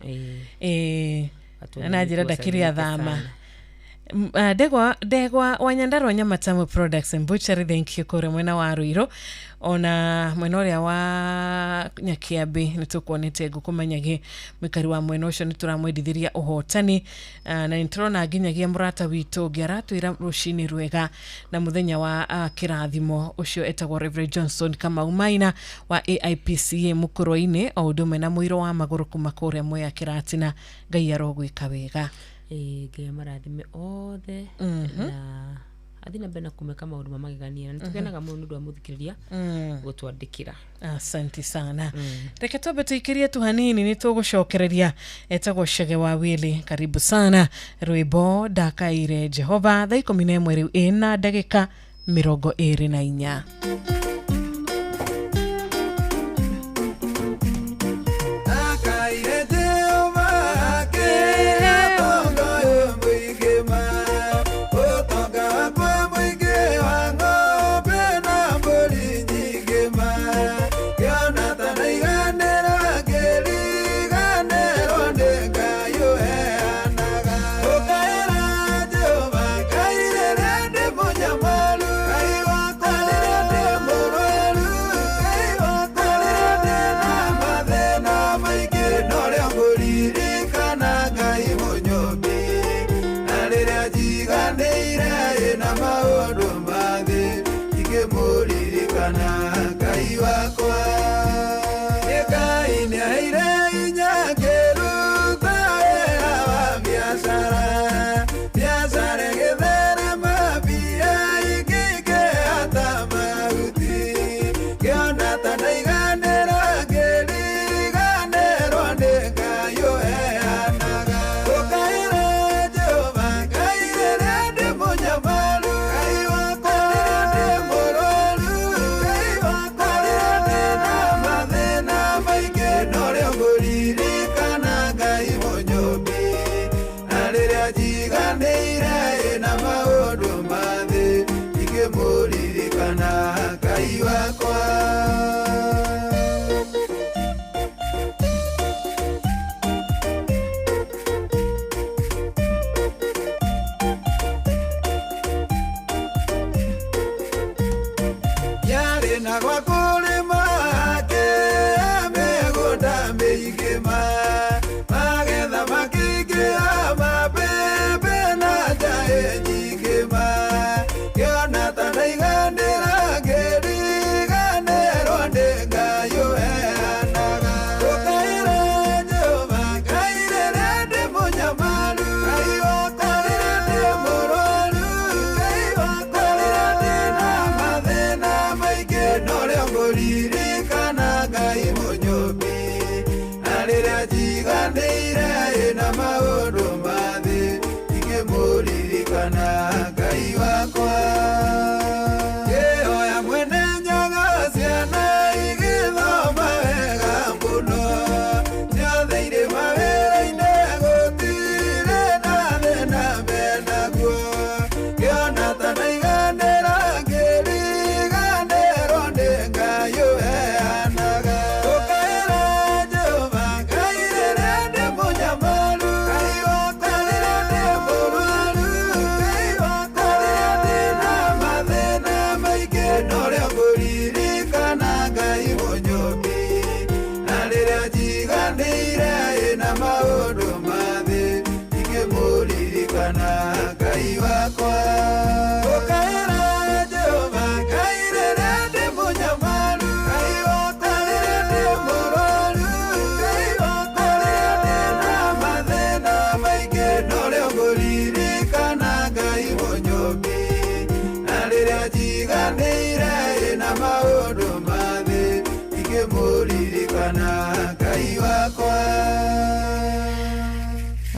Ĩĩ, na njĩra ndakĩrĩ athama. Ndegwa wa Nyandarua Nyamatamu Products and Butchery, thank you kũrĩa mwena wa Ruiru ona mwena ũrĩa wa Nyakiambi nĩ tũkuonete ngũkũmenyage mũikari wa mwena ũcio nĩ tũramwendithĩria ũhotani, na nĩ tũrona nginyagia mũrata witũ ũngĩ aratwĩra rũcinĩ rwega na mũthenya wa kĩrathimo ũcio etagwo Reverend Johnson Kamau Maina wa AIPCA Mũkũrwe-inĩ o ũndũ ũmwe na mũiro wa magũrũ kuma kũrĩa Mwea Kĩratina. Ngai arogwĩka wega. Ngai amarathime othe na athi na mbere na kũmeka maũndũ ma magegania na nĩtũkenaga mũno nĩ ũndũ wa mũthikĩrĩria gũtwandĩkĩra. Asante sana. Reke twambe tũikĩrie tu hanini nĩ tũgũcokereria. Etagwo Chege wa Wili, karibu sana. Rwĩmbo ndakaire Jehova thaa 11 rĩu ĩna ndagĩka 24.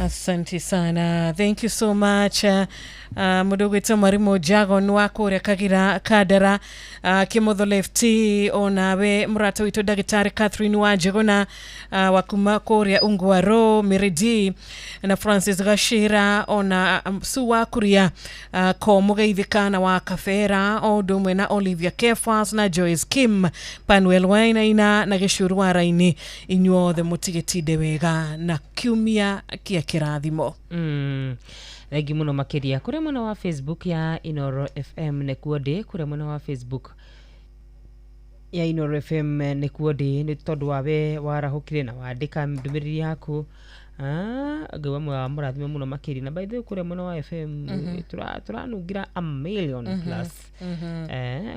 Asante sana. Thank you so much. Mũndũ ũgwĩtwo Mwarimũ Jagon wa kũrĩa Kagira Kandara, Kĩmotho Lefty, onawe mũrata witũ ndagĩtarĩ Catherine wa Njegona, wa kuma kũrĩa Ungwaro Mĩrĩndi, na Francis Gashira, ona Su wa Kuria, ko Mũgeithĩka na wa Kabera, o ũndũ ũmwe na Olivia Kefas na Joyce Kim, Panuel Wainaina na Gĩcuru wa Raini. Inyuothe mũtigĩtinde wega na kiumia kĩa kĩrathimo. Thengi mũno makĩria. Kũrĩa mwena wa Facebook ya Inoro FM nĩkuo ndĩ, kũrĩa mwena wa Facebook ya Inoro FM nĩkuo ndĩ, nĩ tondũ wawe warahũkire na wandĩka ndũmĩrĩri yaku. Ngai wa mũrathime mũno makĩria. Na by the way kũrĩa mwena wa FM tũranungira a million plus.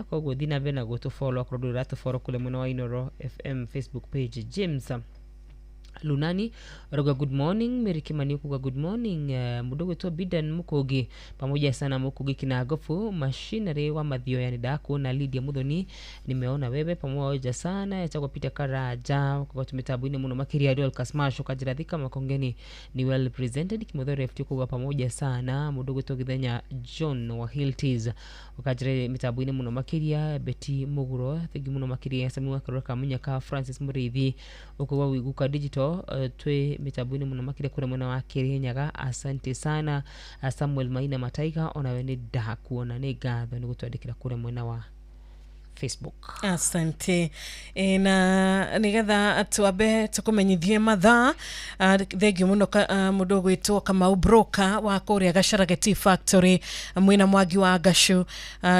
Koguo thiĩ na mbere na gũtũfollow akorwo ndũrĩ ũratũfollow kũrĩa mwena wa Inoro FM Facebook page. James Lunani arauga good morning. Mary Kimani kuga good morning. Mũndũ gwĩtwo Bidan Mukogi, pamoja sana Mukogi Kinagofu machinery wa Mathioya ni ndakuona. Lydia Muthoni nimeona wewe pamoja sana. Yachagwa Peter Karaja kwa tumetabu-inĩ mũno makĩria. Ariel Kasmasho Kajira Thika Makongeni ni well presented. Kimotho Left kuga pamoja sana. Mũndũ gwĩtwo Githenya John wa Hiltis ukajira mitabu-inĩ mũno makĩria. Betty Muguro thengi mũno makĩria. Samuel Karoka Munyaka Francis Muriithi ukuga Wiguka Digital twĩ mĩtambo-inĩ mũno makĩria kũrĩa mwena wa Kirinyaga, asante sana. Samuel Maina Mataiga onawe nĩ ndakuona, nĩ ngatho nĩ gũtwandĩkĩra kũrĩa mwena wa Facebook. Asante. Na nigetha twambe tukumenyithie mathaa, thengiũ mũno mũndũ ũgwĩtwo Kamau Broker wa kũrĩa Gacharage Tea Factory mwena Mwangi wa Gacu.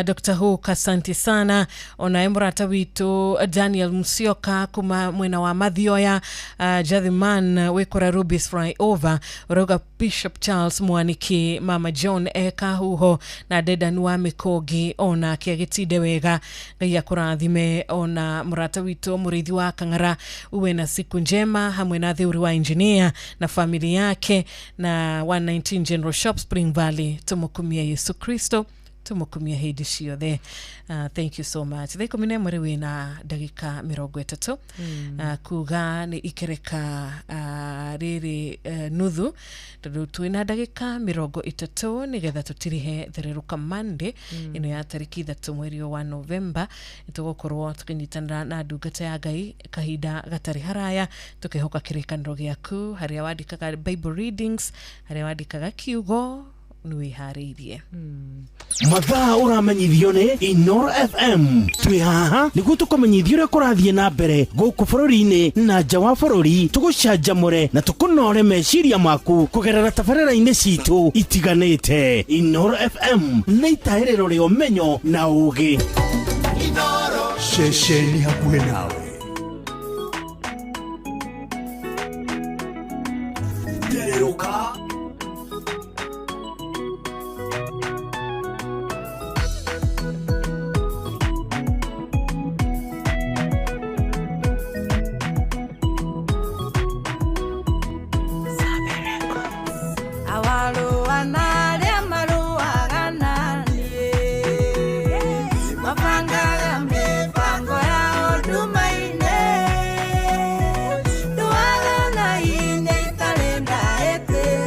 Dr. Hook, asante sana. Onawe mũrata witũ Daniel Musyoka kuma mwena wa Mathioya, Jathiman wĩkũra Rubis Flyover, ũrauga Bishop Charles Mwaniki, Mama John Ekahuho na Dedan wa Mĩkũngi onake agĩtinde wega. Ngai akũrathime. Ona mũrata witũ mũrĩithi wa Kang'ara, uwe na siku njema hamwe na Theuri wa engineer na family yake na 119 General Shop Spring Valley. Tumukumie Yesu Kristo, tumukumie hĩndĩ ciothe. Thank you so much. Thaa 11 rĩu ĩna ndagĩka 30, kuga nĩ ikereka rĩrĩ nuthu, tondũ twĩna ndagĩka 30 nĩgetha tũtirihe thererũka Monday ĩno ya tarĩki 3 mweri wa Novemba. Nĩtũgũkorwo tũkĩnyitanĩra na ndungata ya Ngai kahinda gatarĩ haraya, tũkĩhoka kĩrĩkanĩro gĩaku harĩa wandĩkaga Bible readings, harĩa wandĩkaga kiugo nĩ wĩharĩirie. Mathaa ũramenyithio nĩ Inoro FM. Twĩ haha nĩguo tũkũmenyithie ũrĩa kũrathiĩ na mbere gũkũ bũrũri-inĩ na nja wa bũrũri, tũgũcanjamũre na tũkũnore meciria maku kũgerera tabarĩra-inĩ citũ itiganĩte. Inoro FM nĩ itahĩrĩro rĩa ũmenyo na ũũgĩ. Ceceni hakuhĩ nawe. Thererũka. Duala na inya italenda ete.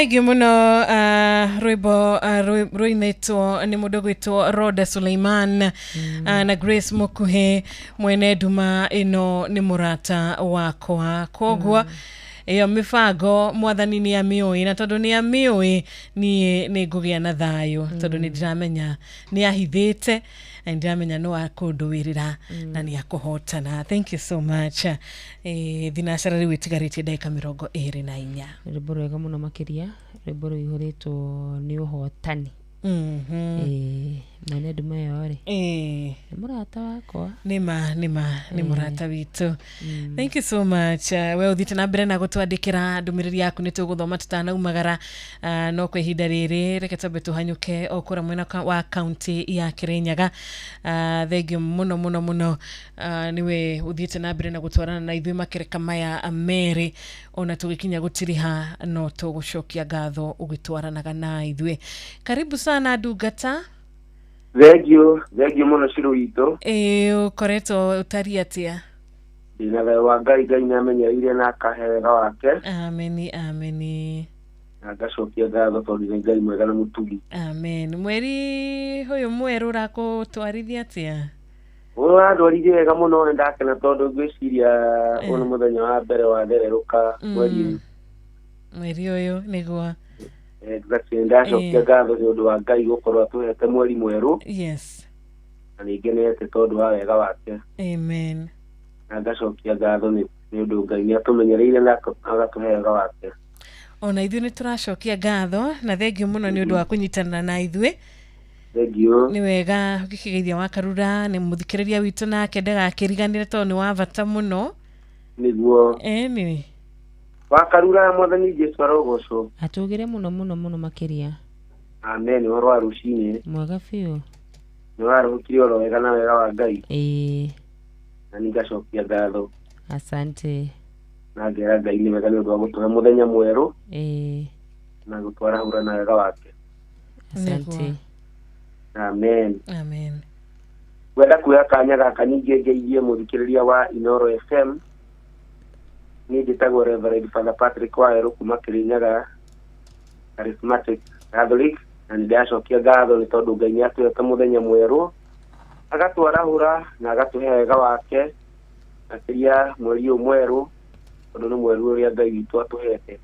Thank you muno. Rwimbo rwinĩtwo nĩ mũndũ gwĩtwo Roda Suleiman na Grace Mukuhe mwene nduma ĩno nĩ mũrata wakwa. Koguo ĩyo mĩbango mwathani nĩ amĩũĩ, na tondũ nĩ amĩũĩ niĩ nĩ ngũgĩa na thayũ, tondũ nĩ ndĩramenya nĩ ahithĩte na nĩ ndĩramenya no akũndũĩrĩra na nĩ akũhotana. Thank you so much. Thinacara rĩu ĩtigarĩtie ndagĩka 24. Rwĩmbo rwega mũno makĩria, rwĩmbo rũihũrĩtwo nĩ ũhotani. Mwene nduma ĩyo rĩ, nĩ mũrata wakwa. Nĩma nĩma nĩ mũrata witũ. Thank you so much. We ũthiĩte na mbere na gũtwandĩkĩra ndũmĩrĩri yaku, nĩ tũgũthoma tũtanaumagara. No kwa ihinda rĩrĩ reke twambe tũhanyũke o kũrĩa mwena wa kaunti ya Kirinyaga. Thank you mũno mũno mũno. Nĩwe ũthiĩte na mbere na gũtwarana na ithuĩ makereka maya merĩ, ona tũgĩkinya gũtiriha no tũgũcokia ngatho ũgĩtwaranaga na ithuĩ. Karibu sana ndungata. Thank you, thank you mũno Shiro witũ. Ĩĩ, ũkoretwo ũtariĩ atĩa? Ndĩna thayũ wa Ngai. Ngai nĩamenyereire na akahe wega wake. Ameni, ameni. Na ngacokia ngatho tondũ nĩ Ngai mwega na mũtugi. Amen. Mweri ũyũ mwerũ ũrakũtwarithia atĩa? Ũrandwarithia wega mũno, nĩ ndakena tondũ ngwĩciria ũyũ nĩ mũthenya wa mbere wa thererũka mweri. Mweri ũyũ nĩguo. Exactly, ndacokia ngatho nĩ ũndũ wa Ngai gũkorwo atũhete mweri mwerũ. Na nĩ ngenete tondũ wa wega wake. Amen. Na ngacokia ngatho nĩ ũndũ Ngai nĩ atũmenyereire na agatũhe wega wake. Ona ithuĩ nĩ tũracokia ngatho na thengiũ mũno nĩ ũndũ wa kũnyitanĩra na ithuĩ. Thank you. Nĩ wega ũgĩkĩgeithia wa Karura nĩ mũthikĩrĩria witũ, nake ndagakĩriganĩre tondũ nĩ wa bata mũno. Nĩguo. Ĩni. Wa Karura, mwathani Jesu arogocwo. Atũgĩre mũno mũno mũno makĩria. Amen. Ũhoro wa rũcinĩ? Mwega biũ. Nĩ warũhũkire oro wega na wega wa Ngai? Ĩĩ. Na nĩ ngacokia ngatho. Asante. Na ngera Ngai nĩ wega nĩ ũndũ wa gũtũhe mũthenya mwerũ. Ĩĩ. Na gũtwarahũra na wega wake. Asante. Amen. Amen. Ngwenda kuoya kanya gaka ningĩ ngeithie mũthikĩrĩria wa Inoro FM. Niĩ njĩtagwo Reverend Father Patrick Wawerũ kuma Kirinyaga Charismatic Catholic, na nĩ ndĩracokia ngatho nĩ tondũ Ngai nĩ atũhete mũthenya mwerũ, agatwarahũra na agatũhe wega wake, makĩria mweri ũyũ mwerũ tondũ nĩ mweri ũrĩa Ngai witũ atũhete.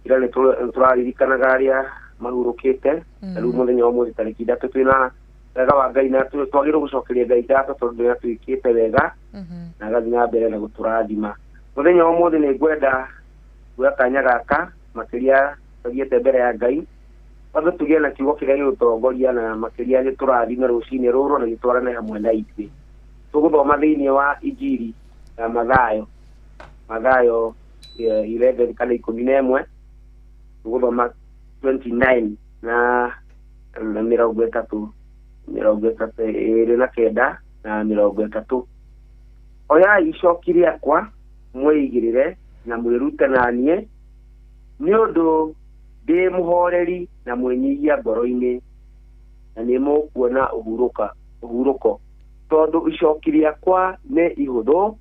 Ira nĩ tũraririkanaga arĩa mahurũkĩte, na rĩu mũthenya wa ũmũthĩ tarĩki 3 twĩna wega wa Ngai na twagĩrĩirwo gũcokeria Ngai ngatho tondũ nĩ atwĩkĩte wega na agathiĩ na mbere na gũtũrathima. Mũthenya wa ũmũthĩ nĩ ngwenda kuoya kanya gaka makĩria tũthiĩte mbere ya Ngai, twambe tũgĩe na kiugo kĩrĩa gĩgũtongoria na makĩria gĩtũrathime rũcinĩ rũrũ na gĩtwarane hamwe na ithuĩ. Tũgũthoma thĩinĩ wa Injiri ya Mathayo, Mathayo 11 kana 11, tũgũthoma 29 na 30, 29 na 30. Oyai icoki rĩakwa mwĩigĩrĩre na mwĩrute na niĩ, nĩ ũndũ ndĩ mũhoreri na mwĩnyihia ngoro-inĩ, na nĩ mũkuona ũhurũko, tondũ icoki rĩakwa nĩ ihũthũ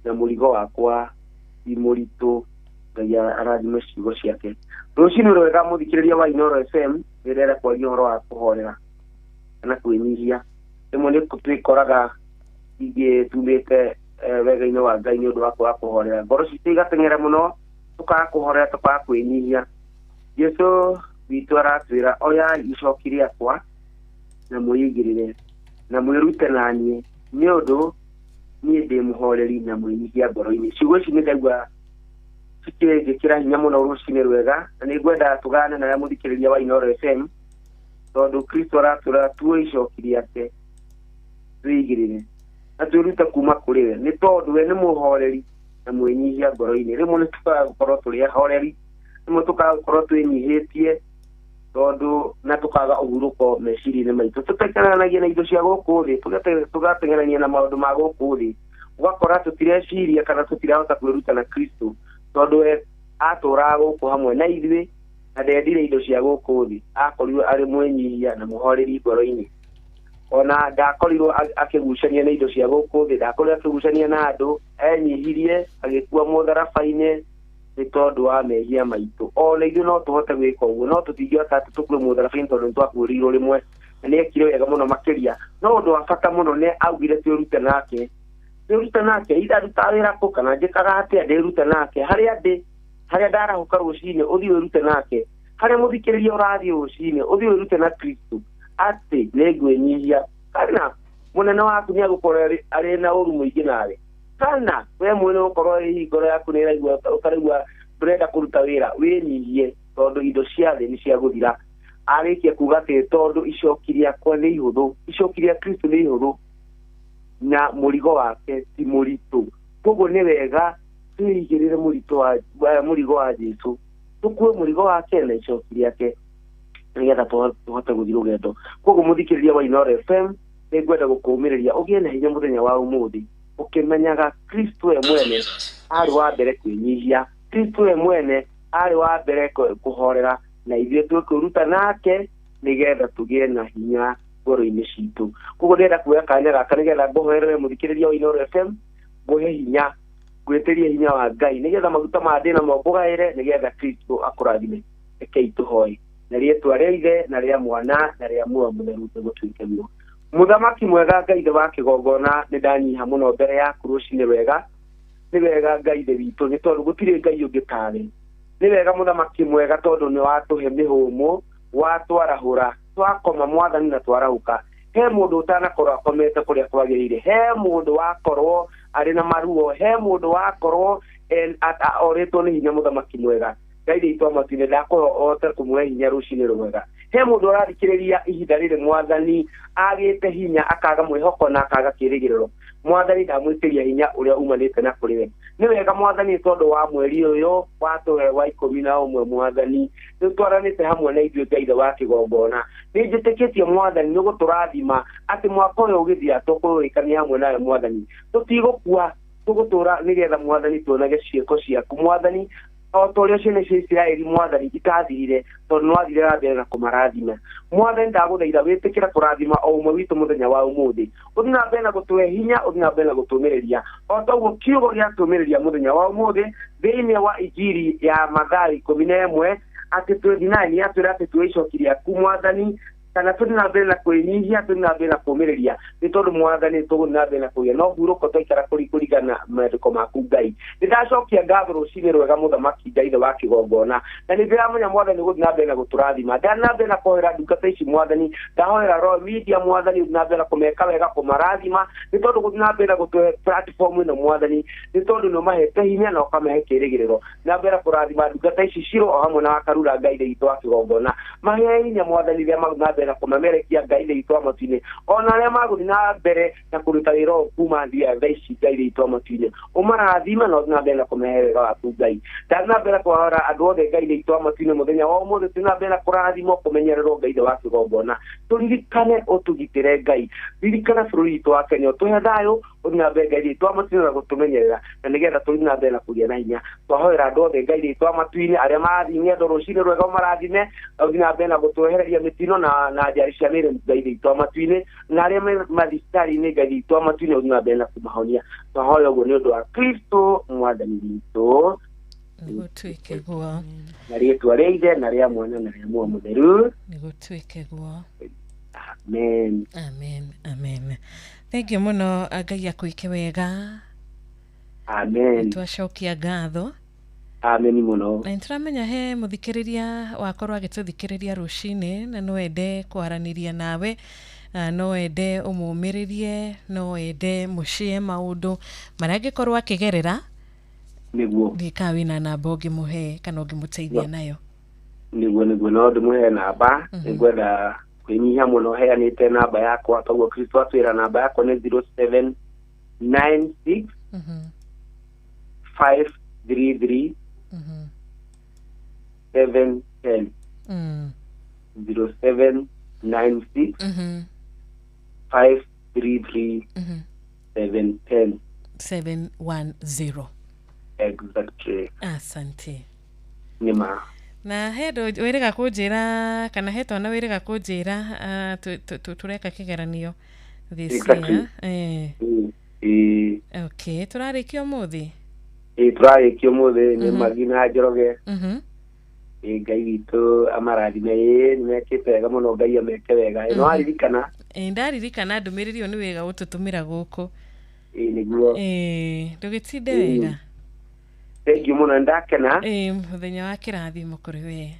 na mũrigo wakwa ti mũritũ. Ngai arathime ciugo ciake. Rũcinĩ rwega mũthikĩrĩria wa Inoro FM, nĩndĩrenda kwaria ũhoro wa kũhorera kana kwĩnyihia. Rĩmwe nĩ twĩkoraga ingĩ tumĩte wega-inĩ wa Ngai nĩ ũndũ wa kwaga kũhorera, ngoro citũ igateng'era mũno, tũkaga kũhorera, tũkaga kwĩnyihia. Jesu witũ aratwĩra oyai icoki rĩakwa na mwĩigĩrĩre na mwĩrute na niĩ, nĩ ũndũ niĩ ndĩ mũhoreri na mwĩnyihia ngoro-inĩ. Ciugo ici nĩ ndaigua cikĩnjĩkĩra hinya mũno rũcinĩ rwega, na nĩ ngwenda tũgane nawe mũthikĩrĩria wa Inoro FM, tondũ Kristo aratwĩra tuoe icoki rĩake twĩigĩrĩre na twĩrute kuma kũrĩ we, nĩ tondũ we nĩ mũhoreri na mwĩnyihia ngoro-inĩ. Rĩmwe nĩ tũkaga gũkorwo tũrĩ ahoreri, rĩmwe tũkaga gũkorwo twĩnyihĩtie tondũ na tũkaga ũhurũko meciria-inĩ maitũ. Tũteng'eranagia na indo cia gũkũ thĩ, tũgateng'erania na maũndũ ma gũkũ thĩ, ũgakora tũtireciria kana tũtirahota kwĩruta na Kristo, tondũ we atũraga gũkũ hamwe na ithuĩ na ndendire indo cia gũkũ thĩ. Akorirwo arĩ mwĩnyihia na mũhoreri ngoro-inĩ. Ona ndakorirwo akĩgucania na indo cia gũkũ thĩ, ndakorirwo akĩgucania na andũ, enyihirie agĩkua mũtharaba-inĩ Nĩ tondũ wa mehia maitũ. Ona ithuĩ no tũhote gwĩka ũguo, no tũtingĩhota atĩ tũkue mũtharaba-inĩ tondũ nĩ twakuĩrĩirwo rĩmwe. Na nĩ ekire wega mũno makĩria. No ũndũ wa bata mũno nĩ augire twĩrute nake. Twĩrute nake, itha ndutaga wĩra kũ kana njĩkaga atĩa, ndĩrute nake. Harĩa ndĩ, harĩa ndarahũka rũcinĩ, ũthiĩ wĩrute nake. Harĩa mũthikĩrĩria ũrathiĩ rũcinĩ, ũthiĩ wĩrute na Kristo atĩ nĩ ngwĩnyihia. Kana mũnene waku nĩ agũkorwo arĩ na ũru mũingĩ nawe. Kana we mwene ũkorwo hihi ngoro yaku nĩ ĩraigua ũkaraigua ndũrenda kũruta wĩra, wĩnyihie tondũ indo cia thĩ nĩ cia gũthira. Arĩkia kuga atĩ tondũ icoki rĩakwa nĩ ihũthũ, icoki rĩa Kristo nĩ ihũthũ na mũrigo wake ti mũritũ. Koguo nĩ wega twĩigĩrĩre mũrigo wa Jesũ, tũkue mũrigo wake na icoki rĩake nĩgetha tũhote gũthiĩ rũgendo. Koguo mũthikĩrĩria wa Inooro FM, nĩ ngwenda gũkũũmĩrĩria ũgĩe na hinya mũthenya wa ũmũthĩ, ũkĩmenyaga Kristo we mwene arĩ wa mbere kwĩnyihia, Kristo we mwene arĩ wa mbere kũhorera, na ithuĩ twĩkwĩruta nake nĩgetha tũgĩe na hinya ngoro-inĩ citũ. Koguo ndĩrenda kuoya kanya gaka nĩgetha ngũhoere mũthikĩrĩria wa Inooro FM, ngũhe hinya, ngwĩtĩrie hinya wa Ngai nĩgetha maguta ma ndĩ namo ngũgaĩre nĩgetha Kristo akũrathime. Rekei tũhoe. Na rĩĩtwa rĩa Ithe na rĩa Mwana na rĩa Muoyo Mũtheru nĩgũtuĩke guo. Mũthamaki mwega Ngai Ithe wa kĩgongona, nĩ ndanyiha mũno mbere yaku rũcinĩ rwega. Nĩ wega Ngai Ithe witũ, nĩ tondũ gũtirĩ Ngai ũngĩ tawe. Nĩ wega mũthamaki mwega tondũ nĩ watũhe mĩhũmũ, watwarahũra, twakoma mwathani na twarahũka. He mũndũ ũtanakorwo akomete kũrĩa kwagĩrĩire, he mũndũ wakorwo arĩ na maruo, he mũndũ wakorwo orĩtwo nĩ hinya mũthamaki mwega. Ngai witũ wa matu-inĩ, ndakũhoya ũhote kũmũhe hinya rũcinĩ rwega. He mũndũ ũrathikĩrĩria ihinda rĩrĩ mwathani agĩte hinya, akaga mwĩhoko na akaga kĩĩrĩgĩrĩro. Mwathani ndamwĩtĩria hinya ũrĩa umanĩte na kũrĩ we. Nĩ wega mwathani tondũ wa mweri ũyũ watũhe wa 11 mwathani, nĩ twaranĩte hamwe na ithuĩ Ngai Ithe wa kĩgongona. Nĩ njĩtĩkĩtie mwathani nĩ ũgũtũrathima atĩ mwaka ũyũ ũgĩthira tũkũrĩkania hamwe nawe mwathani. Tũtigũkua, tũgũtũra nĩgetha mwathani tuonage ciĩko ciaku mwathani, o ta ũrĩa ciana cia Isiraeli mwathani itathirire tondũ nĩ wathire na mbere na kũmarathima. Mwathani ndagũthaitha wĩtĩkĩre kũrathima o ũmwe witũ mũthenya wa ũmũthĩ, ũthiĩ na mbere na gũtũhe hinya, ũthiĩ na mbere na gũtũũmĩrĩria o ta ũguo kiugo gĩatũũmĩrĩria mũthenya wa ũmũthĩ thĩinĩ wa Injiri ya Mathayo 11 atĩ 29 yatwĩra atĩ tuoe icoki rĩaku mwathani, kana tũthiĩ na mbere na kwĩnyihia, tũthiĩ na mbere na kũũmĩrĩria, nĩ tondũ mwathani tũgũthiĩ na mbere na kũgĩa na ũhurũko twaikara kũringana maandĩko maku Ngai. Nĩ ndacokia ngatho rũcinĩ rwega mũthamaki Ngai Ithe wa kĩgongona, na nĩ ndĩramenya mwathani ũgũthiĩ na mbere na gũtũrathima. Ndathiĩ na mbere na kũhoera ndungata ici mwathani, ndahoera Royal Media mwathani, ũthiĩ na mbere na kũmeka wega, kũmarathima, nĩ tondũ gũthiĩ na mbere na gũtũhe platform ĩno mwathani, nĩ tondũ nĩ ũmahete hinya na ũkamahe kĩĩrĩgĩrĩro. Na mbere kũrathima ndungata ici Shiro o hamwe na Wakarura Ngai Ithe witũ wa kĩgongona, mahe hinya mwathani rĩrĩa magũthiĩ na mbere na kũmamerekia Ngai Ithe witũ wa matu-inĩ, ona arĩa magũthiĩ na mbere na kũruta wĩra ũyũ kuma thia thaa ici Ngai Ithe witũ wa matu-inĩ, ũmarathime na ũthiĩ na mbere na kũmahe wega waku Ngai. Ndathiĩ na mbere kũhora andũ othe Ngai Ithe witũ wa matu-inĩ mũthenya wa ũmũthĩ, tũthiĩ na mbere na kũrathimwo, kũmenyererwo Ngai Ithe wa kĩgongona. Tũririkane ũtũgitĩre Ngai, ririkana bũrũri witũ wa Kenya, ũtũhe thayũ, ũthiĩ na mbere Ngai Ithe witũ wa matu-inĩ na gũtũmenyerera, na nĩgetha tũthiĩ na mbere na kũgĩa na hinya. Twahoera andũ othe Ngai Ithe witũ wa matu-inĩ arĩa marathiĩ ng'endo rũcinĩ rwega, ũmarathime, ũthiĩ na mbere na gũtwehereria mĩtino na njari cia mĩrĩ Ngai Ithe witũ wa matu-inĩ, na arĩa me mathibitarĩ-inĩ Ngai Ithe witũ wa matu-inĩ ũthiĩ na mbere na kũmahonia. Twahoya ũguo nĩ ũndũ wa Kristo mwathani witũ. Nĩgũtuĩke guo. Na rĩĩtwa rĩa Ithe na rĩa Mwana na rĩa Muoyo Mũtheru. Nĩgũtuĩke guo. Amen. Amen. Amen. Thank you mũno, Ngai akwĩke wega. Amen. Twacokia ngatho. Amen mũno. Na nĩtũramenya he mũthikĩrĩria wakorwo agĩtũthikĩrĩria rũcinĩ na no ende kwaranĩria nawe, no ende ũmũmĩrĩrie, no ende mũcie maũndũ marĩa angĩkorwo akĩgerera. Nĩguo. Ndĩkaa wĩna namba ũngĩmũhe kana ũngĩmũteithia nayo. Nĩguo no ndĩmũhe namba. Nĩngwenda kwĩnyihia mũno heanĩte namba yakwa, toguo Kristo atwĩra namba yakwa nĩ 0796 533 710. 0796 533 710. 710. Exactly. Asante. Nĩma. Na he andũ wĩrĩga kũnjĩra kana he twana wĩrĩga kũnjĩra tũreka kĩgeranio this Exactly. year. Okay, tũrarĩkia ũmũthĩ? Tũrarĩkia ũmũthĩ nĩ Magi na Njoroge. Ngai witũ amarathime, nĩ mekĩte wega mũno, Ngai ameke wega. No waririkana? Ndaririkana ndũmĩrĩri ĩyo nĩ wega gũtũtũmĩra gũkũ. Nĩguo. Ndũgĩtinde wega. Thank you mũno, ndakena. Mũthenya wa kĩrathimo kũrĩ we.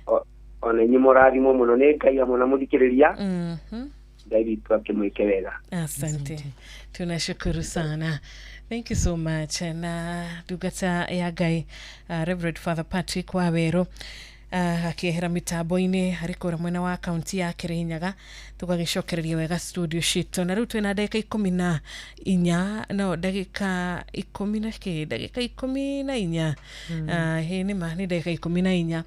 Ona inyuĩ mũrathimwo mũno nĩ Ngai hamwe na mũthikĩrĩria. Ngai witũ akĩmwĩke wega. Asante, tunashukuru sana. Thank you so much. Na ndungata ya Ngai, Reverend Father Patrick Waweru, akĩehera mĩtambo-inĩ arĩ kũrĩa mwena wa kaunti ya Kirinyaga, tũgagĩcokereria wega studio citũ. Na rĩu twĩna ndagĩka 14, no ndagĩka 10 na kĩ, ndagĩka 14. Hĩ nĩ ma nĩ ndagĩka 14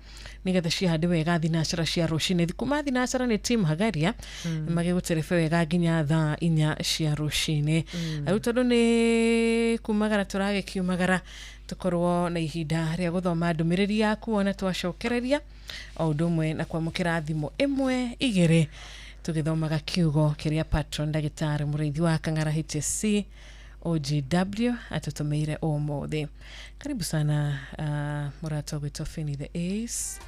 nĩgetha cihande wega thinacara cia rũcinĩ. Kuma thinacara nĩ team Hagaria magĩgũterebe wega nginya thaa 4 cia rũcinĩ. Rĩu tondũ nĩ kumagara tũragĩkiumagara, tũkorwo na ihinda rĩa gũthoma ndũmĩrĩri yaku ona twacokereria, o ũndũ ũmwe na kwamũkĩra thimũ 1 2 tũgĩthomaga kiugo kĩrĩa patron ndagĩtarĩ mũrĩithi wa Kang'ara HSC OGW atũtũmĩire ũmũthĩ. Karibu sana mũrata ũgwĩtwo Fini the Ace.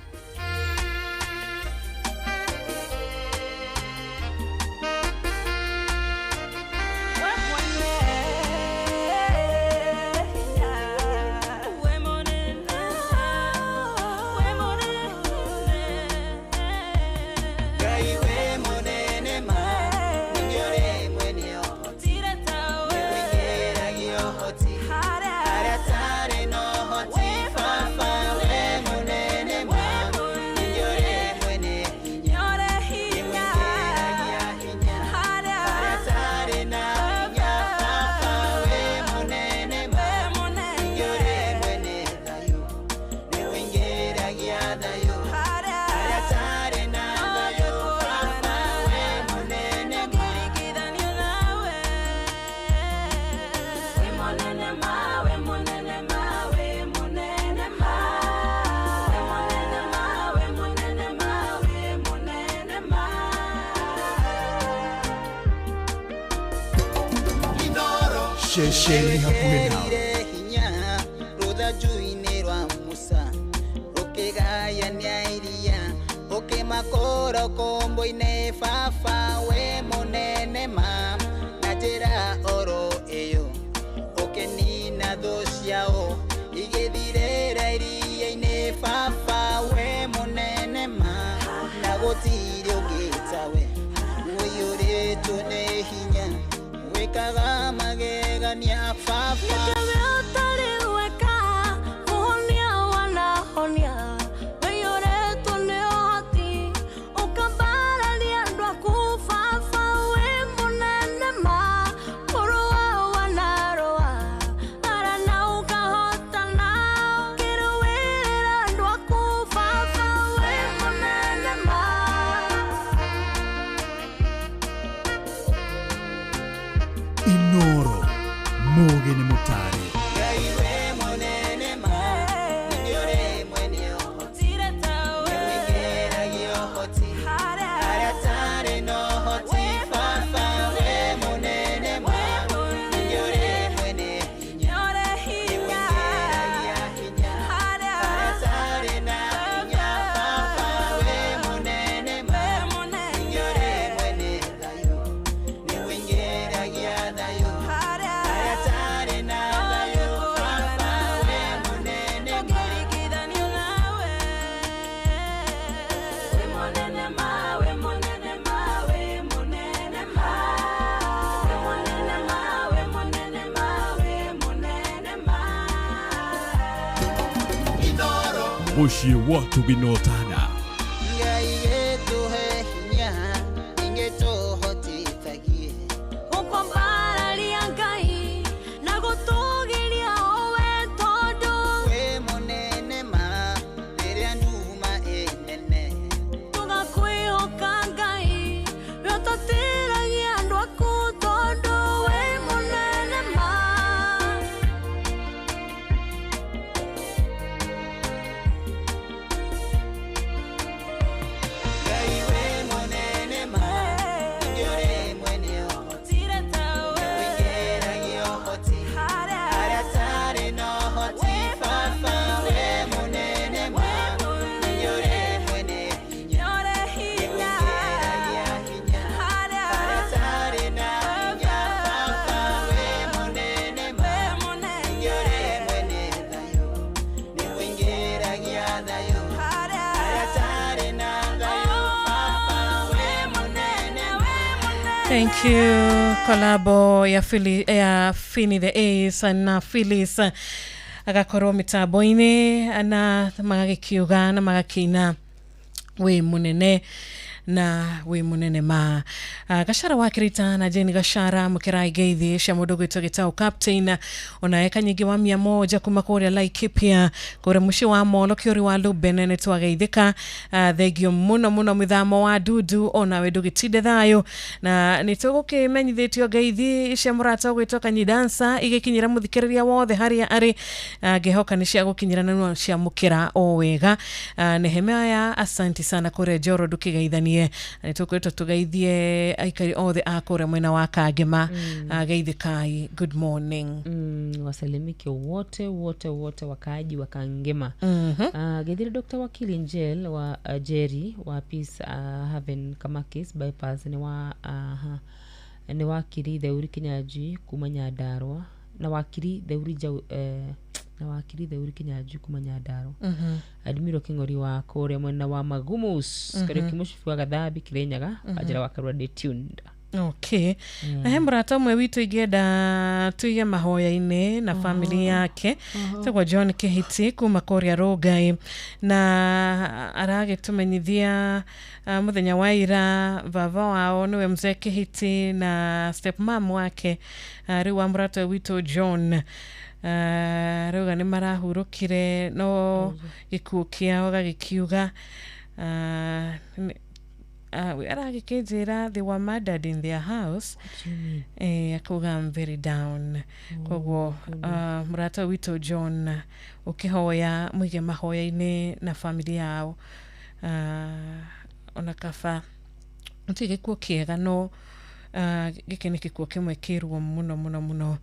Ceceni hakuhĩ nawe. Hinya rũthanju-inĩ rwa Musa rũkĩgayania iria ũkĩmakũra ũkombo-inĩ, baba we mũnene ma na njĩra oro ĩyo ũkĩnina thũ ciao igĩthirĩra iria-inĩ, baba we mũnene ma na gũtirĩ ũngĩ tawe ũiyũrĩtwo nĩ hinya wĩkaga magegania baba. Inoro mugi ni mutare. Muciĩ wa Tũginotana. Ngai gĩtũhe hinya ingĩtũhotithagie gũkwambararia Ngai na gũtũgĩria owe tondũ wĩ mũnene ma rĩrĩa nduma ĩ nene tũgakwĩhoka Ngai we ũtũtĩragia andũ aku tondũ wĩ mũnene ma. Thank you. Kolabo ya Philly, ya Fini the Ace na Phyllis agakorwo mitambo-inĩ na magagĩkiuga na magakĩina wĩ mũnene na wĩ mũnene ma. Gashara wa Kirita na Jane Gashara mũkĩrai ngeithi cia mũndũ gwĩtwo gĩtao captain onawe Kanyingi wa 100 kuma kũrĩa Laikipia kũrĩa mũciĩ wa Molo kĩũri wa Lubene nĩ twageithĩka. Thengio mũno mũno mĩthamo wa Dudu onawe ndũgĩtinde thayũ na nĩ tũgũkĩmenyithĩtio ngeithi cia mũrata ũgwĩtwo Kanyidansa igĩkinyĩra mũthikĩrĩria wothe harĩa arĩ. Ngĩhoka nĩ cia gũkinyĩra na no ciamũkĩra o wega. Nehemia asanti sana kũrĩa Njoro ndũkĩgeithanie nĩ tũkoretwo tũgeithie aikari othe a kũrĩa mwena wa Kangema. Geithĩkai, good morning. Wasalimike wote wote wote wakaaji wa Kangema. Gethire Dr. Wakili Njel wa Jerry wa Peace Haven Kamakis bypass nĩ wa nĩ wakiri Theuri Kinyanjui kuma Nyandarua na wakiri Theuri Jau na wakiri Theuri Kinyanjui kuma Nyandarua. Admiro King'ori wa kũrĩa mwena wa Magumus. Kariũki Mũcibi wa Gathambi Kirinyaga Wanjĩra wa Karua ndĩ tuned. Okay. Na he mũrata ũmwe witũ ingĩenda tuige mahoya-inĩ na family yake tagwo John Kihiti kuma kũrĩa Rongai na aragĩtũmenyithia mũthenya wa ira baba wao nĩwe mzee Kihiti na step mom wake rĩu wa mũrata ũyũ witũ John rauga nĩ marahurũkire no gĩkuũ kĩao gagĩkiuga aragĩkĩnjĩra they were murdered in their house. Akauga I'm very down. Koguo mũrata witũ John ũkĩhoya mũige mahoya-inĩ na family yao. Ona kaba ti gĩkuũ kĩega no gĩkĩ nĩ gĩkuũ kĩmwe kĩruo mũno mũno mũno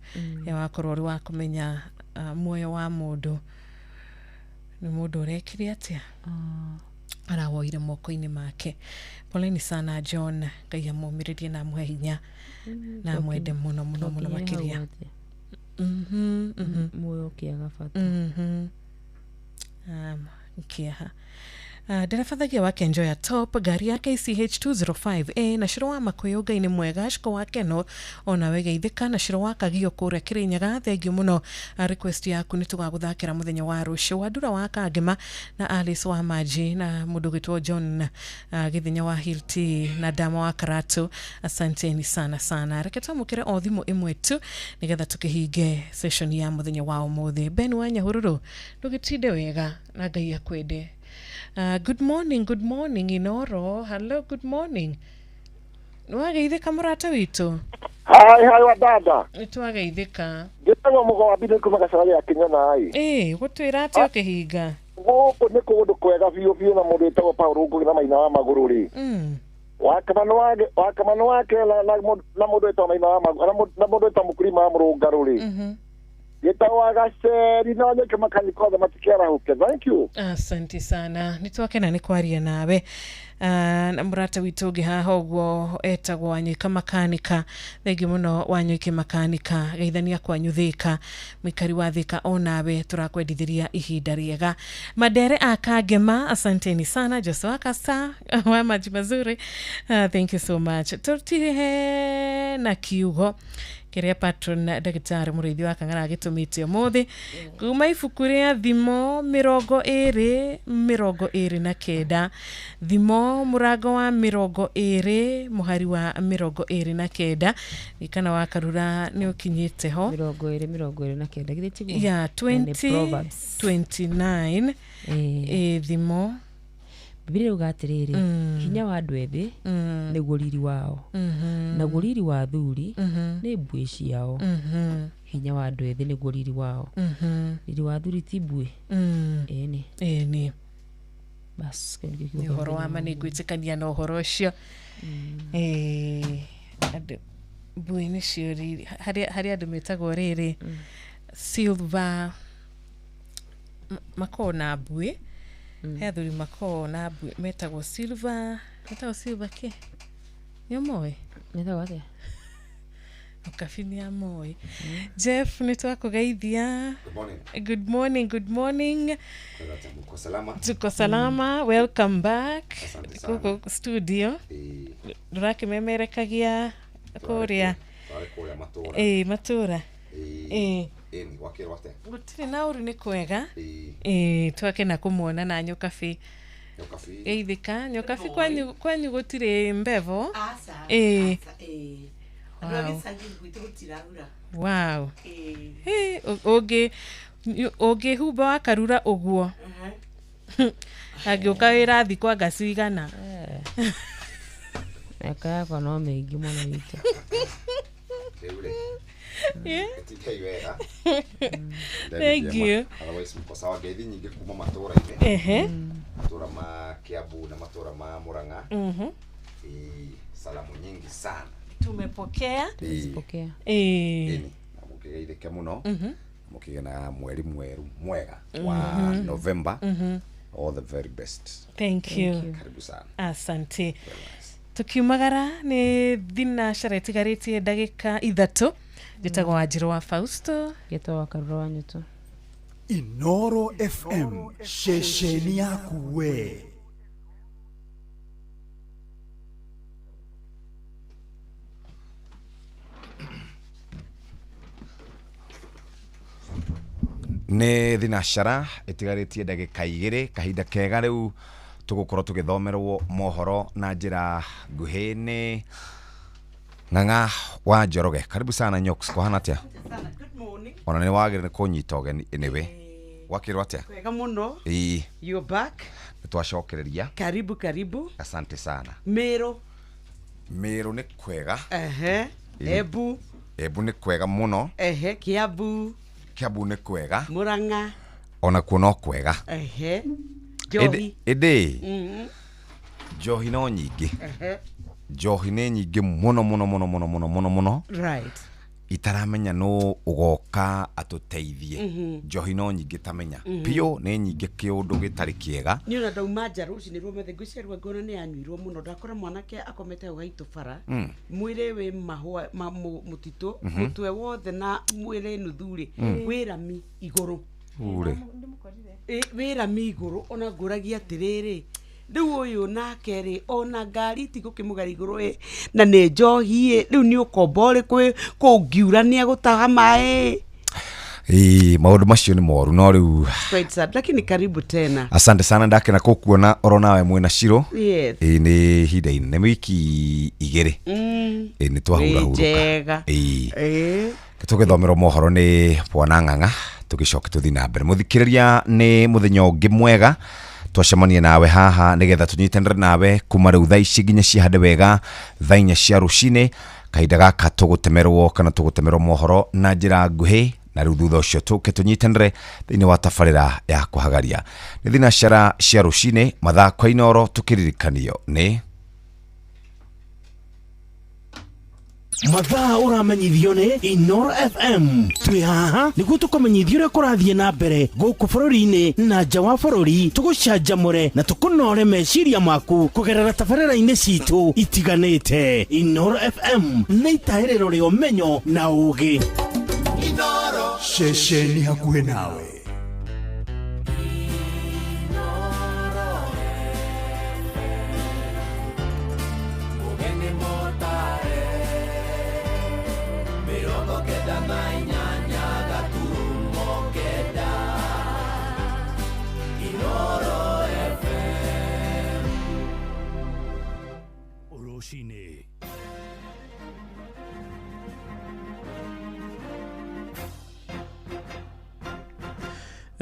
ya wakorwo ũrĩ wa kũmenya muoyo wa mũndũ nĩ mũndũ ũrekire atĩa arawoire moko-inĩ make. Poleni sana John, Ngai amũmĩrĩrie na amũhe hinya na amwende mũno mũno mũno makĩria. Muoyo kĩaga bata. Kĩeha. Nderebathagia wa Kenjo ya top ngari ya KCH 205A na Ciro wa Makũyũ Ngai nĩ mwega Ciko wa Keno onawe geithĩka na Ciro wa Kagio kũrĩa Kĩrĩnyaga thengio mũno. Request yaku nĩ tũgagũthakĩra mũthenya wa rũciũ. Wandura wa Kangema na Alice wa Maji na mũndũ gwĩtwo John Gĩthenya wa Hilti na Dama wa Karatu, asanteni sana sana. Reke twamũkĩre o thimũ ĩmwe tu nĩgetha tũkĩhinge session ya mũthenya wa ũmũthĩ. Ben wa Nyahururu ndũgĩtinde wega na Ngai akwende. Good morning, good morning Inoro. Hello, good morning. Nĩwageithĩka mũrata witũ? Hai hai wa dada. Nĩtwageithĩka. Ngĩtagwo Mũgo wa Bideni kuma Gacara gĩa Kĩnyona ĩ. Gũtwĩra atĩa ũkĩhinga? Gũkũ nĩ kũndũ kwega biũ biũ na mũndũ wĩtagwo Paul Ngũgĩ na Maina wa Magũrũ rĩ. Wakamano wake na mũndũ wĩtagwo Maina wa Magũrũ na mũndũ wĩtagwo Mũkurima wa Mũrũngarũ rĩ. Gĩtagwo Gaceri na nyeke makaniko othe matikĩarahũke. Thank you. Asante sana. Nĩtwakena nĩ kwaria nawe. Na mũrata witũ ũngĩ haha ũguo etagwo Wanyoika Makanika. Thengiũ mũno Wanyoike Makanika. Geithania kwanyu Thĩka. Mũikari wa Thĩka onawe tũrakwendithĩria ihinda rĩega. Madere a Kangema, asanteni sana. Joshua Kasa wa maji mazuri. Thank you so much. Tũtihe na kiugo kĩrĩa patron ndagĩtarĩ Mũrĩithi wa Kang'ara agĩtũmĩte ũmũthĩ kuma ibuku rĩa Thimo 20:29 Thimo mũrango wa 20 mũhari wa 29 kana wa Karura nĩ ũkinyĩte ho 20:29 githĩ tiguo ya 20:29 Thimo Bibilia yuga atĩrĩrĩ hinya wa andũ ethĩ nĩguo riri wao naguo riri wa athuri nĩ mbuĩ ciao. Hinya wa andũ ethĩ nĩguo riri wao. Riri wa athuri ti mbuĩ. Ĩni ĩni bas nĩ ũhoro wa ma nĩ ngwĩtĩkania na ũhoro ũcio. Andũ mbuĩ nĩcio riri harĩ andũ metagwo rĩrĩ silver makoragwo na mbuĩ. He athuri makoragwo na mbuĩ metagwo silver, metagwo silver kĩ? Nĩ ũmoĩ? Metagwo atĩa? Mũkabi nĩ amoĩ. Jeff nĩ twakũgeithia. Good morning. Good morning, good morning. Tuko salama. Tuko salama. Welcome back. Asante sana. Gũkũ studio. Ndũrakĩmemerekagia Kũrĩa. Twarĩ kũrĩa matũra. Ĩĩ, matũra. Ĩĩ. Ĩni gwakĩrwo atĩa? Gũtirĩ na ũru, nĩ kwega. Ĩĩ, twakena kũmuona na Nyokabi. Nyokabi. Geithĩka Nyokabi, kwanyu gũtirĩ mbevo? Ĩĩ. Wow. Wow. Hĩ, ũngĩhumba wakarura ũguo angĩũka wĩra thikũ anga cigana? Mĩaka yakwa no mĩingĩ mũno witũ. Rĩu rĩ. Yeah. Ĩtikei wega. Thank you. Otherwise mko sawa. Ngeithi nyingĩ kuma matũra-inĩ. Matũra ma Kiambu na matũra ma Murang'a. Ĩĩ, salamu nyingi sana. Tumepokea. Tumezipokea. Ĩĩ. Ĩni, na mũkĩgeithĩke mũno. Mũkĩgĩe na mweri mweru mwega wa November. All the very best. Thank you. Karibu sana. Asante. Tukiumagara nĩ thinacara ĩtigarĩtie ndagĩka 3. Njĩtagwo Wanjirũ wa Fausto. Ngĩtwo wa Karura wa Nyuto. Inoro FM, ceceni yaku we. Nĩ thinacara ĩtigarĩtie ndagĩka 2, kahinda kega rĩu tũgũkorwo tũgĩthomerwo mohoro na njĩra nguhĩ nĩ Ng'ang'a wa Njoroge. Karibu sana Nyox, kũhana atĩa? Ona nĩ wagĩrĩire kũnyita ũgeni anyway. Gwakĩrwo atĩa? Kwega mũno. Ĩĩ. You're back. Nĩ twacokereria. Karibu, karibu. Asante sana. Mĩrũ. Mĩrũ nĩ kwega. Ehe. Embu. Embu nĩ kwega mũno. Ehe. Kiambu. Kiambu nĩ kwega. Murang'a. Ona kuo no kwega. Ehe. Njohi. Ĩndĩ njohi no nyingĩ. Ehe. Njohi nĩ nyingĩ mũno mũno mũno mũno mũno mũno mũno. Right. Itaramenya no ũgoka atũteithie. Njohi no nyingĩ tamenya. Piũ nĩ nyingĩ kĩũndũ gĩtarĩ kĩega. Niĩ ona ndauma nja rũcinĩ rwa methe ngwĩciria ngona nĩ yanyuirwo mũno. Ndakora mwanake akomete hau haitũ bara. Mwĩrĩ wĩ mahũa ma mũtitũ, mũtwe wothe na mwĩrĩ nuthu rĩ, wĩ rami igũrũ. Ure. Wĩ rami igũrũ ona ngũragia atĩrĩrĩ, rĩu ũyũ nake rĩ ona ngari tigũkĩmũgera igũrũ ĩ, na nĩ njohi ĩ, rĩu nĩ ũkombo ũrĩkũ kũngiura nĩ egũtaha maĩ. Ĩĩ, maũndũ macio nĩ moru no rĩu. Quite sad, lakini karibu tena. Asante sana, ndakena gũkuona oro nawe mwĩna Shiro. Yes. Ĩĩ, nĩ ihinda inene wiki 2. Ĩĩ, nĩ twahurahurũka. Njega. Ĩĩ. Ĩĩ. Tũgĩthomerwo mohoro nĩ Bwana Ng'ang'a, tũgĩcoke tũthiĩ na mbere. Mũthikĩrĩria, nĩ mũthenya ũngĩ mwega twacemania nawe haha nĩgetha tũnyitanĩre nawe kuma rĩu thaa ici nginya cihande wega thaa 4 cia rũcinĩ. Kahinda gaka tũgũtemerwo kana tũgũtemerwo mohoro na njĩra nguhĩ, na rĩu thutha ũcio tũke tũnyitanĩre thĩinĩ wa tabarĩra ya kũhagaria. Nĩ thinacara cia rũcinĩ mathaa kwa Inoro, tũkĩririkanio nĩ mathaa ũramenyithio nĩ Inoro FM. Twĩ haha nĩguo tũkũmenyithie ũrĩa kũrathiĩ na mbere gũkũ bũrũri-inĩ na nja wa bũrũri, tũgũcanjamũre na tũkũnore meciria maku kũgerera tabarĩra-inĩ citũ itiganĩte. Inoro FM nĩ itahĩrĩro rĩa ũmenyo na ũũgĩ. Inoro, ceceni hakuhĩ nawe.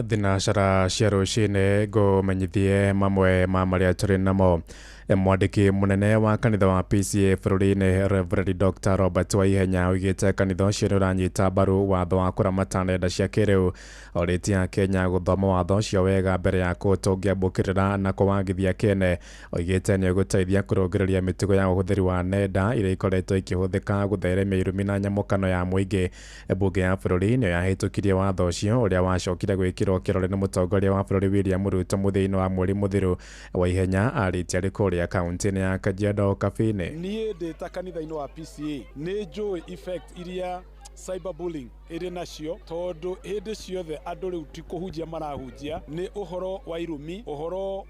Thinacara cia rũcinĩ ngũmenyithie mamwe ma marĩa tũrĩ namo. Mwandĩki mũnene wa kanitha wa PCA bũrũri-inĩ Reverend Dr. Robert Waihenya oigĩte kanitha ũcio nĩ ũranyita mbaru watho wa kũramata nenda cia kĩrĩu. Orĩtie Akenya gũthoma watho ũcio wega mbere ya kũũtũngĩambũkĩrĩra na kũwagithia kĩene. Oigĩte nĩ ũgũteithia kũrũngĩrĩria mĩtugo ya ũhũthĩri wa nenda iria ikoretwo ikĩhũthĩka gũtheremia irumi na nyamũkano ya mũingĩ. Mbunge ya bũrũri nĩyo yahĩtũkirie watho ũcio ũrĩa wacokire gwĩkĩrwo kĩrore nĩ mũtongoria wa bũrũri William Ruto mũthia-inĩ wa mweri mũthiru. Waihenya arĩtie arĩ kũrĩa kaunti-inĩ ya Kajiado Kabini. Niĩ ndĩ ta kanitha-inĩ wa PCA nĩ njũĩ effect iria Cyberbullying ĩrĩ nacio, tondũ hĩndĩ ciothe andũ rĩu ti kũhunjia marahunjia, nĩ ũhoro wa irumi, ũhoro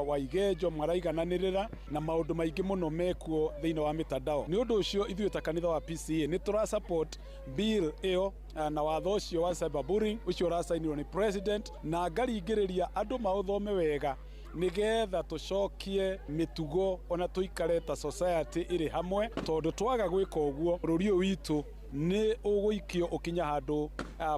wa igenjo maraigananĩrĩra na maũndũ maingĩ mũno mekuo thĩinĩ wa mitandao. Nĩ ũndũ ũcio ithuĩ ta kanitha wa PCA nĩ tũra support bill ĩyo na watho ũcio wa cyberbullying ũcio ũracainirwo nĩ president, na ngaringĩrĩria andũ maũthome wega nĩgetha tũcokie mĩtugo ona tũikare ta society ĩrĩ hamwe, tondũ twaga gwĩka ũguo bũrũri ũyũ witũ nĩ ũgũikio ũkinya handũ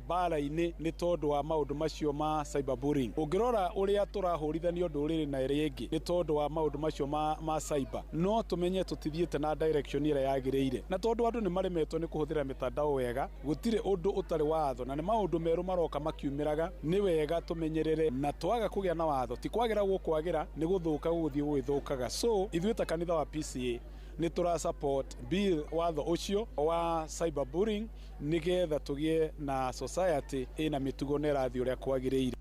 mbara-inĩ nĩ tondũ wa maũndũ macio ma cyberbullying. Ũngĩrora ũrĩa tũrahũrithanio ndũrĩrĩ na ĩrĩa ĩngĩ nĩ tondũ wa maũndũ macio ma cyber, no tũmenye tũtithiĩte na direction ĩrĩa yagĩrĩire, na tondũ andũ nĩ maremetwo nĩ kũhũthĩra mĩtandao wega, gũtirĩ ũndũ ũtarĩ watho na nĩ maũndũ merũ maroka makiumĩraga. Nĩ wega tũmenyerere, na twaga kũgĩa na watho ti kwagĩra gũkwagĩra, nĩ gũthũka gũgũthiĩ gũgĩthũkaga. So ithuĩ ta kanitha wa PCA nĩ tũra support bill watho ũcio wa cyberbullying nĩgetha tũgĩe na society ĩna mĩtugo na ĩrathiĩ ũrĩa kwagĩrĩire.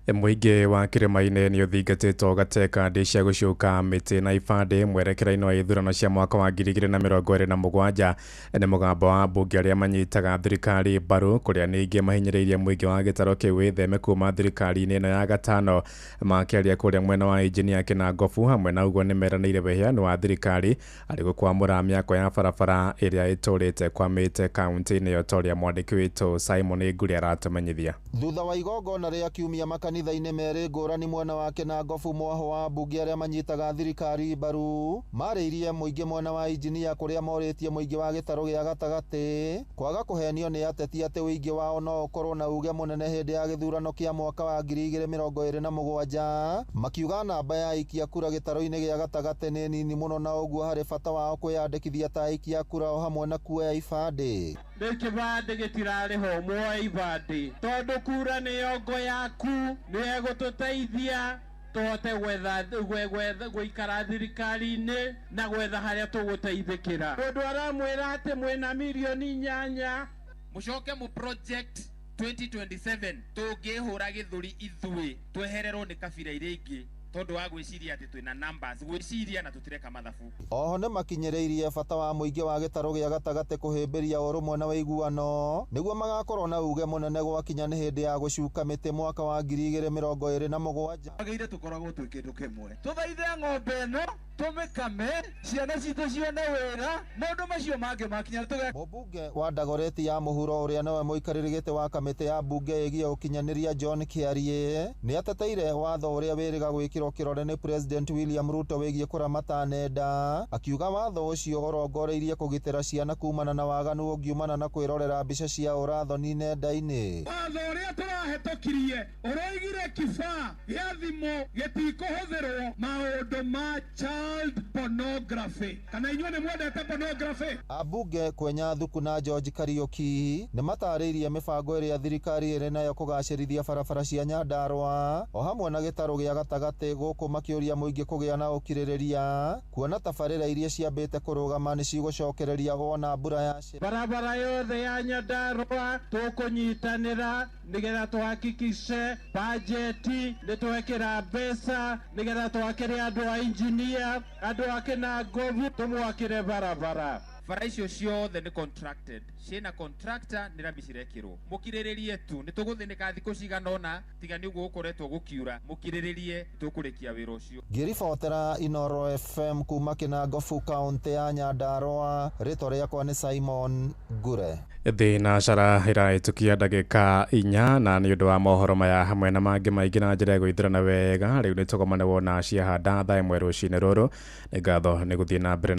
Mũingĩ wa kĩrĩma-inĩ nĩ ũthingatĩtwo gate kandi cia gũcuka mĩtĩ na ibandĩ mwerekera-inĩ wa ithurano cia mwaka wa 2027. Nĩ mũgambo wa mbunge arĩa manyitaga thirikari mbaru, kũrĩa ningĩ mahinyĩrĩirie mũingĩ wa gĩtarũ kĩu wĩtheme kuma thirikari-inĩ ĩno ya gatano. Makĩaria kũrĩa mwena wa injinia Kĩnangobu, hamwe na ũguo nĩmeranĩire wĩheani wa thirikari arĩ gũkwamũra mĩako ya barabara ĩrĩa ĩtũrĩte kwamĩte kaunti-inĩ ĩyo, ta ũrĩa mwandĩki witũ Simon Nguri aratũmenyithia. Thutha wa igongona rĩa kiumia makanitha-inĩ merĩ ngũrani mwena wa Kĩnangobu, mwaho wa mbunge arĩa manyitaga thirikari mbaru marĩirie mũingĩ mwena wa injinia, kũrĩa morĩtie mũingĩ wa gĩtarũ gĩa gatagatĩ kwaga kũhenio nĩ ateti atĩ ũingĩ wao no ũkorwo na uge mũnene hĩndĩ ya gĩthurano kĩa mwaka wa 2027, makiuga namba ya aikia kura gĩtarũ-inĩ gĩa gatagatĩ nĩ nini mũno, na ũguo harĩ bata wao kwĩyandĩkithia ta aikia kura o hamwe na kuoya ibandĩ. Rĩu kĩbandĩ gĩtirarĩhwo, muoe ibandĩ tondũ kura nĩyo ngo yaku, nĩyo ĩgũtũteithia tũhote gwetha gũikara thirikari-inĩ na gwetha harĩa tũgũteithĩkĩra. Mũndũ aramwĩra atĩ mwĩna mirioni 8, mũcoke mũ project 2027 tũngĩhũra gĩthũri ithuĩ twehererwo nĩ kabira iria ingĩ tondũ wa gwĩciria atĩ twĩna numbers, gwĩciria na tũtireka mathabu. Oho nĩ makinyĩrĩirie bata wa mũingĩ wa gĩtarũ gĩa gatagatĩ kũhĩmbĩria ũrũmwe na ũiguano nĩguo magakorwo na uge mũnene gwakinya nĩ hĩndĩ ya gũcuka mĩtĩ mwaka wa 2027. Agĩire tũkoragwo twĩ kĩndũ kĩmwe, tũthaithe ng'ombe ĩno tũmĩkame, ciana citũ cione wĩra, maũndũ macio mangĩ makinya tũge. Mũmbunge wa Dagoretti ya mũhuro ũrĩa nĩwe mũikarĩri gĩtĩ wa kamĩtĩ ya mbunge ĩgiĩ ũkinyanĩria John Kĩarie nĩ ateteire watho ũrĩa wĩrĩga gwĩkĩrwo kĩrore nĩ President William Ruto wĩgiĩ kũramata nenda, akiuga watho ũcio ũrongoreirie kũgitĩra ciana kumana na waganu ũngiumana na kwĩrorera mbica cia ũrathoni nenda-inĩ. Watho ũrĩa tũrahĩtũkirie ũroigire kĩbaa gĩa thimũ gĩtikũhũthĩrwo maũndũ ma child pornography. Kana inyuĩ nĩ mwendete pornography? Ambunge Kwenya Thuku na George Kariuki nĩ matarĩirie mĩbango ĩrĩa thirikari ĩrĩ nayo kũgacĩrithia barabara cia Nyandarua o hamwe na gĩtarũ gĩa gatagatĩ, gũkũ makĩũria mũingĩ kũgĩa na ũkirĩrĩria kuona tabarĩra iria ciambĩte kũrũgama nĩ cigũcokereria wona mbura ya barabara yothe ya Nyandarua tũkũnyitanĩra nĩgetha tũhakikice bajeti nĩ twekĩra mbeca nĩgetha twakĩre andũ a injinia, andũ a Kĩnangobu tũmwakĩre barabara. Bara icio ciothe nĩ contracted, ciĩna contractor nĩ rami cirekĩrwo. Mũkirĩrĩrie tu, nĩ tũgũthĩnĩka thikũ cigana ũna, tiga nĩ ũguo gũkoretwo gũkiura, mũkirĩrĩrie tũkũrĩkia wĩra ũcio. Ngĩribotera Inoro FM kuma Kĩnangobu kaũntĩ ya Nyandarua, rĩtwa rĩakwa nĩ Simon Ngure. Thinacara ĩrahĩtũkia ndagĩka 4, na nĩ ũndũ wa mohoro maya hamwe na mangĩ maingĩ na njĩra ya gũithũrana wega, rĩu nĩ tũgomane wona ciahanda thaa 1 rũcinĩ rũrũ. Nĩ ngatho nĩ gũthiĩ na mbere na